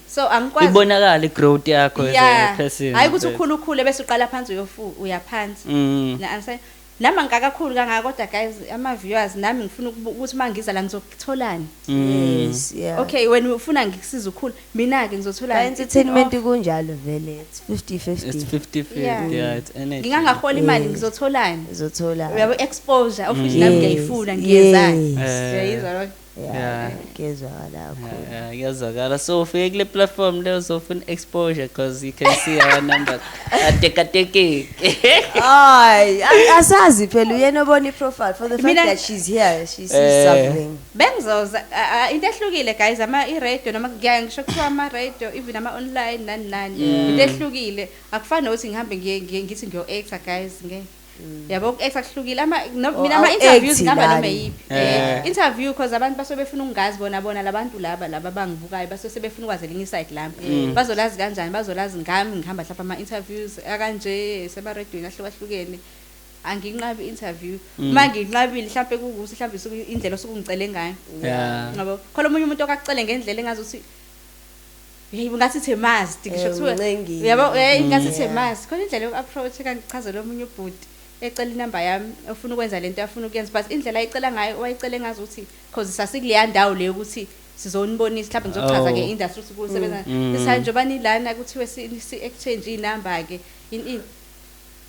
So angikwazi. Ibonakala i-growth yakho as a person. Hayi ukuthi ukhulu ukhule bese uqala phansi, uyofu uya phansi. Na understand? Nami angikakakhulu kangaka, kodwa guys, ama viewers nami ngifuna ukuthi mangiza la ngizokutholani. Yes, yeah. Okay, wena ufuna ngikusiza ukhulu, mina ke ngizotholani? Entertainment kunjalo vele, it's 50 50. It's 50-50. Yeah. Yeah, it's energy. Ngingangahola imali, ngizotholani? Uzothola. Uyabo, exposure of which nami ngiyayifuna, ngiyezani. Ngiyayizwa lokho. Yeah. Kuyezwakala kakhulu. Yeah, kuyazwakala. So ufike kule platform leyo uzofuna exposure because you can see our numbers. Atekateke. Hayi, asazi phela, uyena obona i-profile. For the fact that she's here, she sees something. Bengizoza into ehlukile guys, ama i-radio noma ngiya ngisho kuthiwa ama-radio, even ama-online nani nani, into ehlukile, akufani nokuthi ngihambe ngithi ngiyo-actor guys, ngeke, yabo, uku-actor kuhlukile ama no, Oh, mina ama-interviews awu-acti ngihamba noma lana. yiphi. Interview, cause abantu basuke befuna ukungazi bona bona labantu laba abangibukayo, basuke sebefuna ukwazi elinye i-side lami. Bazolazi kanjani? Bazolazi ngami ngihamba mhlawumbe ama-interviews akanje semarediyweni ahlukahlukene. Anginqabi i-interview. Uma nginqabile mhlawumbe kuwukuthi mhlawumbe isuke indlela osuke ungicele ngayo. Ngabo khona omunye umuntu okakucele ngendlela engazuthi hey, ngathi it's a must, ngisho kuthiwa uncengile. Uyabo, ngathi it's a must. Khona indlela yoku-approach engangichazela omunye ubhuti ecela inamba yami, ofuna ukwenza lento afuna ukuyenza, but indlela ayicela ngayo, wayicele ngazi ukuthi cause sasikuleya ndawo leyo ukuthi sizonibonisa, mhlawumbe ngizochaza nge-industry ukuthi kusebenza. Sithi njengoba nilana kuthiwe si-exchange iy'namba-ke, in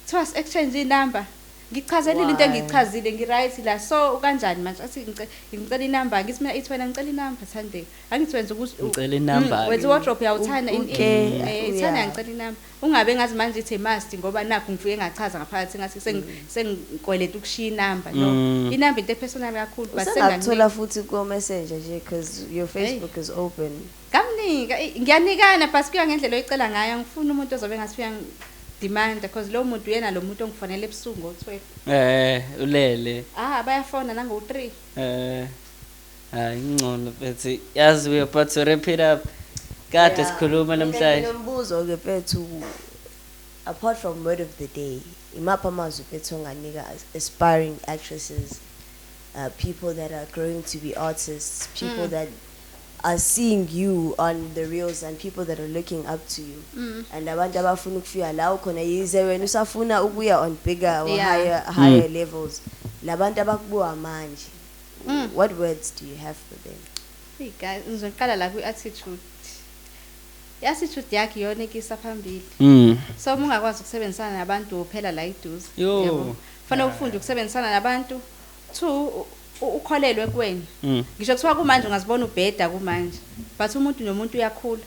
kuthiwa si-exchange iy'namba, ngichazelile into Why? Engiyichazile, ngi-right la, so kanjani manje athi ngicela inamba? Ngithi mina ithi wena ngicela inamba, Thandeka, angithi wenza ukuthi Ngicela inamba. Wenza i-wardrobe, uyawuthanda ithanda, ngicela inamba, ungabe ngazi manje ithi must, ngoba nakhu ngifike ngachaza ngaphakathi ngathi sengikweleta ukushiya inamba, no. Inamba into e-personal kakhulu, but Usengakuthola futhi ko-messenger nje because your Facebook is open. Ngamnika, ngiyanikana, but kuya ngendlela oyicela ngayo. Angifuni umuntu ozobe ngathi uyangidemanda, because lowo muntu uyena lo muntu ongifonela ebusuku ngo-12. Ulele. Ah, bayafona nango-3. Hayi, ingcono mfethu. Yazi, we are about to wrap it up. Kade sikhuluma namhlanje. Nginombuzo-ke mfethu, apart from word of the day, imaphi amazwi mfethu onganika aspiring actresses, people that are growing to be artists, people that are seeing you on the reels and people that are looking up to you and abantu abafuna ukufika la ukhona, yize wena usafuna ukuya on bigger or higher levels, labantu abakubuka manje, what words do you have for them? Hey guys, ngizoqala la kwi-attitude. I-attitude yakhe iyona ekisa phambili. So uma ungakwazi ukusebenzisana nabantu, uphela la eduze. Yo. Yabo. Kufanele ufunde ukusebenzisana nabantu. Two, ukholelwe kuwena. Ngisho kuthiwa kumanje ungazibona ubheda kumanje, but umuntu nomuntu uyakhula.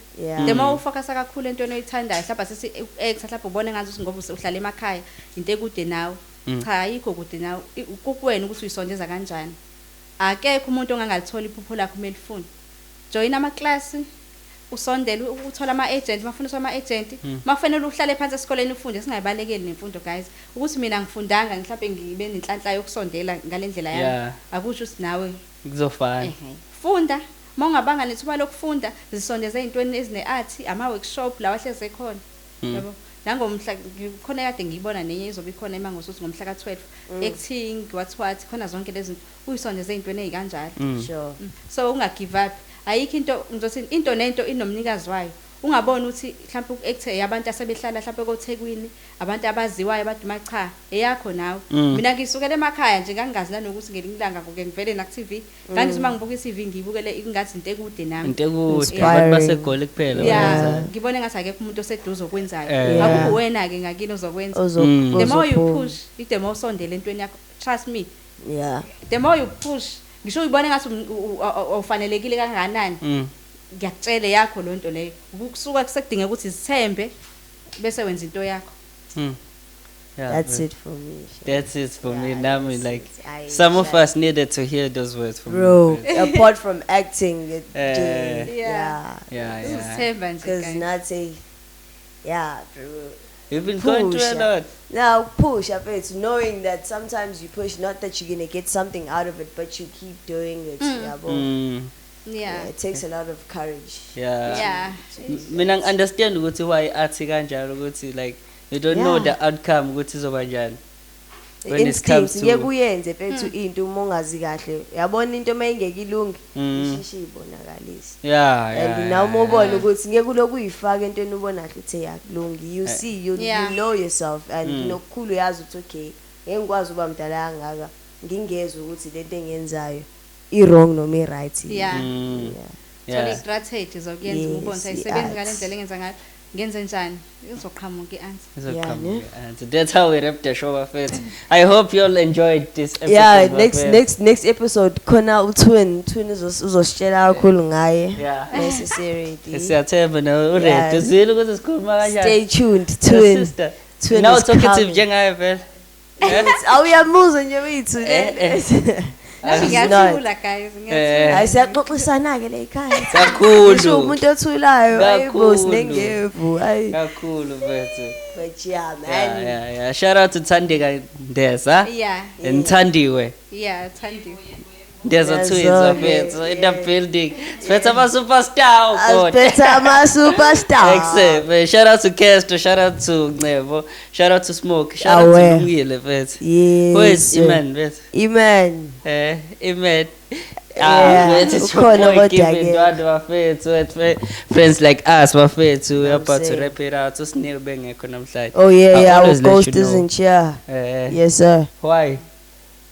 The more ufocusa kakhulu entweni oyithandayo, mhlawumbe sithi uku-actor, mhlawumbe ubone ngathi ukuthi ngoba uhlala emakhaya into ekude nawe. Cha, ayikho kude nawe. Kukuwena ukuthi uyisondeza kanjani. Akekho umuntu ongangalithola iphupho lakho uma elifuna. Join ama-class, usondele, uthole ama-agent, mafuna uthole ama-agent. Makufanele uhlale phansi esikoleni ufunde, singayibalekeli nemfundo guys. Ukuthi mina ngifundanga, mhlawumbe ngibe nenhlanhla yokusondela ngale ndlela yami, akusho ukuthi nawe Kuzofana. Ehhe. Funda, uma ungabanga nethuba lokufunda, zisondeze ey'ntweni ezine-art, ama-workshop lawa ahlezi ekhona. Yabo, nangomhla khona kade ngiyibona nenye izobe ikhona eMangosuthu ngomhla ka-12, acting, what what, khona zonke lezi zinto, uyisondeze ey'ntweni ey'kanjalo. So unga-give up, ayikho into, ngizothi into nento inomnikazi wayo. Ungaboni ukuthi mhlawumbe uku-act yabantu asebehlala mhlawumbe koThekwini, abantu abaziwayo abaduma, cha, eyakho nawe. Mina ngisukela emakhaya nje, ngangingazi nanokuthi ngelinye ilanga kuke ngivele naku-TV. Ngangithi uma ngibuka i-TV ngiyibukele ingathi into ekude nami. Into ekude. Inspiring. Abantu baseGoli kuphela abayenzayo. Ngibone ngathi akekho umuntu oseduze okwenzayo. Akukho wena-ke ngakini ozokwenza. The more you push, the more usondele entweni yakho, trust me. The more you push, ngisho uyibone ngathi awufanelekile kangakanani, ngiyakutshela, yakho loo nto leyo. Kusuka sekudinga ukuthi zithembe bese wenza into yakho. Yeah, That's but it for me. That's it for me. Yeah, Nami, that's like it. some of us needed to hear those words from Bro, you. Apart from acting, it, yeah. Uzithemba nje, Because guys. not say, yeah, bro. You've been going through a Push. lot. Now push up, it's knowing that sometimes you push, not that you're gonna get something out of it, but you keep doing it. Yeah, bro. Yeah, it takes a lot of courage. Mina ngi-understand ukuthi why athi kanjalo, ukuthi like you don't know the outcome ukuthi izoba njani. When it Instinct comes to ngeke uyenze mfethu into uma ungazi kahle, uyabona, into uma ingeke ilunge, isheshe ibonakalise. And now uma ubona ukuthi ngeke uloku uyifaka entweni, ubona kahle ukuthi akulungi, you see, you know yourself and nokukhulu uyazi ukuthi okay, ngeke ngikwazi ukuba mdala kangaka ngingezwe ukuthi lento engiyenzayo i-wrong noma i-right. Thola i-strategy zokuyenza, ubone ukuthi ayisebenzi ngale I-arts. ndlela engenza ngayo, ngenze njani, izoqhamuka i-answer. Izoqhamuka Yeah, ne? i-answer. That's how we wrap the show, bafethu. I hope you all enjoyed this episode. Yeah, next bafethu. next episode khona uTwin, Twin uzositshela kakhulu ngaye. Necessary. Siyathemba nawe uready. Uzwile ukuthi sikhuluma kanjani. Stay tuned, Your Twin. sister. Twin Now is talkative coming. njengaye vele. Awuyamuzwa nje wethu. Eh, eh. Nami She's ngiyathula guys, ngiyathula. Hayi, siyaxoxisana-ke la ekhaya. Kakhulu. Ngisho umuntu othulayo, hayibo, Kakhulu. sinengevu, hayi. Kakhulu mfethu. But yeah, man. Yeah. Shout out to Thandeka Ndeza. And Thandiwe. Yeah, Thandiwe. Ndeza Yes, twins, okay. bafethu, in the building. Siphethe ama-superstar, oh God. Asiphethe ama-superstar. Excellent, man. Shout out to Castro, shout out to Ngcebo, shout out to Smoke, shout out to Awe. Lungile mfethu. Yes. Who is Iman mfethu? Iman. Iman. Yeah, Ah, mfethu, it's your ukhona boy kodwa Given ke. Ndwandwe, bafethu, with friends like us, bafethu, we're about to saying. wrap it out. Usinike bengekho namhlanje. Oh yeah, I yeah, our always let ghost you know. isn't here. Yes, sir. Why?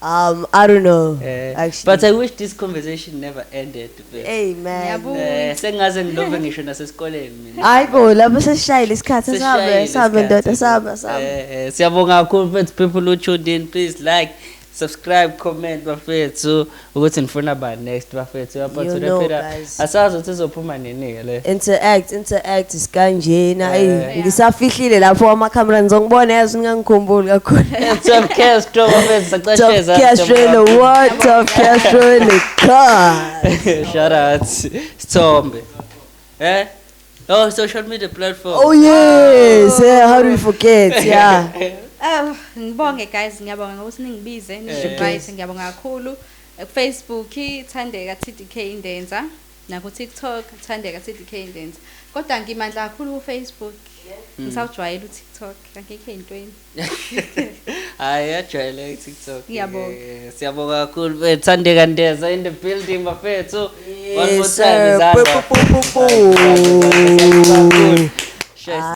I don't know. Actually. But I wish this conversation never ended, mfethu. Hey man. Ngiyabuya. Sengaze ngilove ngisho nasesikoleni mina. Hayi bo, lapho sesishayile isikhathi, asabe, Sesishayile sabe isikhathi. ndoda, saba, saba. Siyabonga kakhulu mfethu, people who tuned in, please like, subscribe, comment bafethu ukuthi nifuna bani next, bafethu. We are about You to know, wrap it up. guys. Asazi ukuthi izophuma nini le. Interact, interact isikanjena. Ey, ngisafihlile lapho amakhamera, ngizongibona yazi, ningangikhumbuli kakhulu. Top Castro bafethu, Top sacasheza. Castro in the what? Top Castro in the car. Shout out Sithombe. Eh? Oh, social media platform. Oh yes, yeah, how do we forget? Yeah. Oh, ngibonge guys, ngiyabonga ngokuthi ningibize, ningi-invite, ngiyabonga kakhulu. Facebook Thandeka TDK Ndenza, naku TikTok Thandeka TDK Ndenza. Kodwa ngimandla kakhulu ku Facebook. Ngisawujwayela uTikTok, angikho ey'ntweni. Hayi, yajwayele TikTok. Ngiyabonga. Siyabonga kakhulu. Thandeka Ndeza in the building bafethu. One more Yes, time sir. izandla. Pu- pu- pu- pu- pu. Share.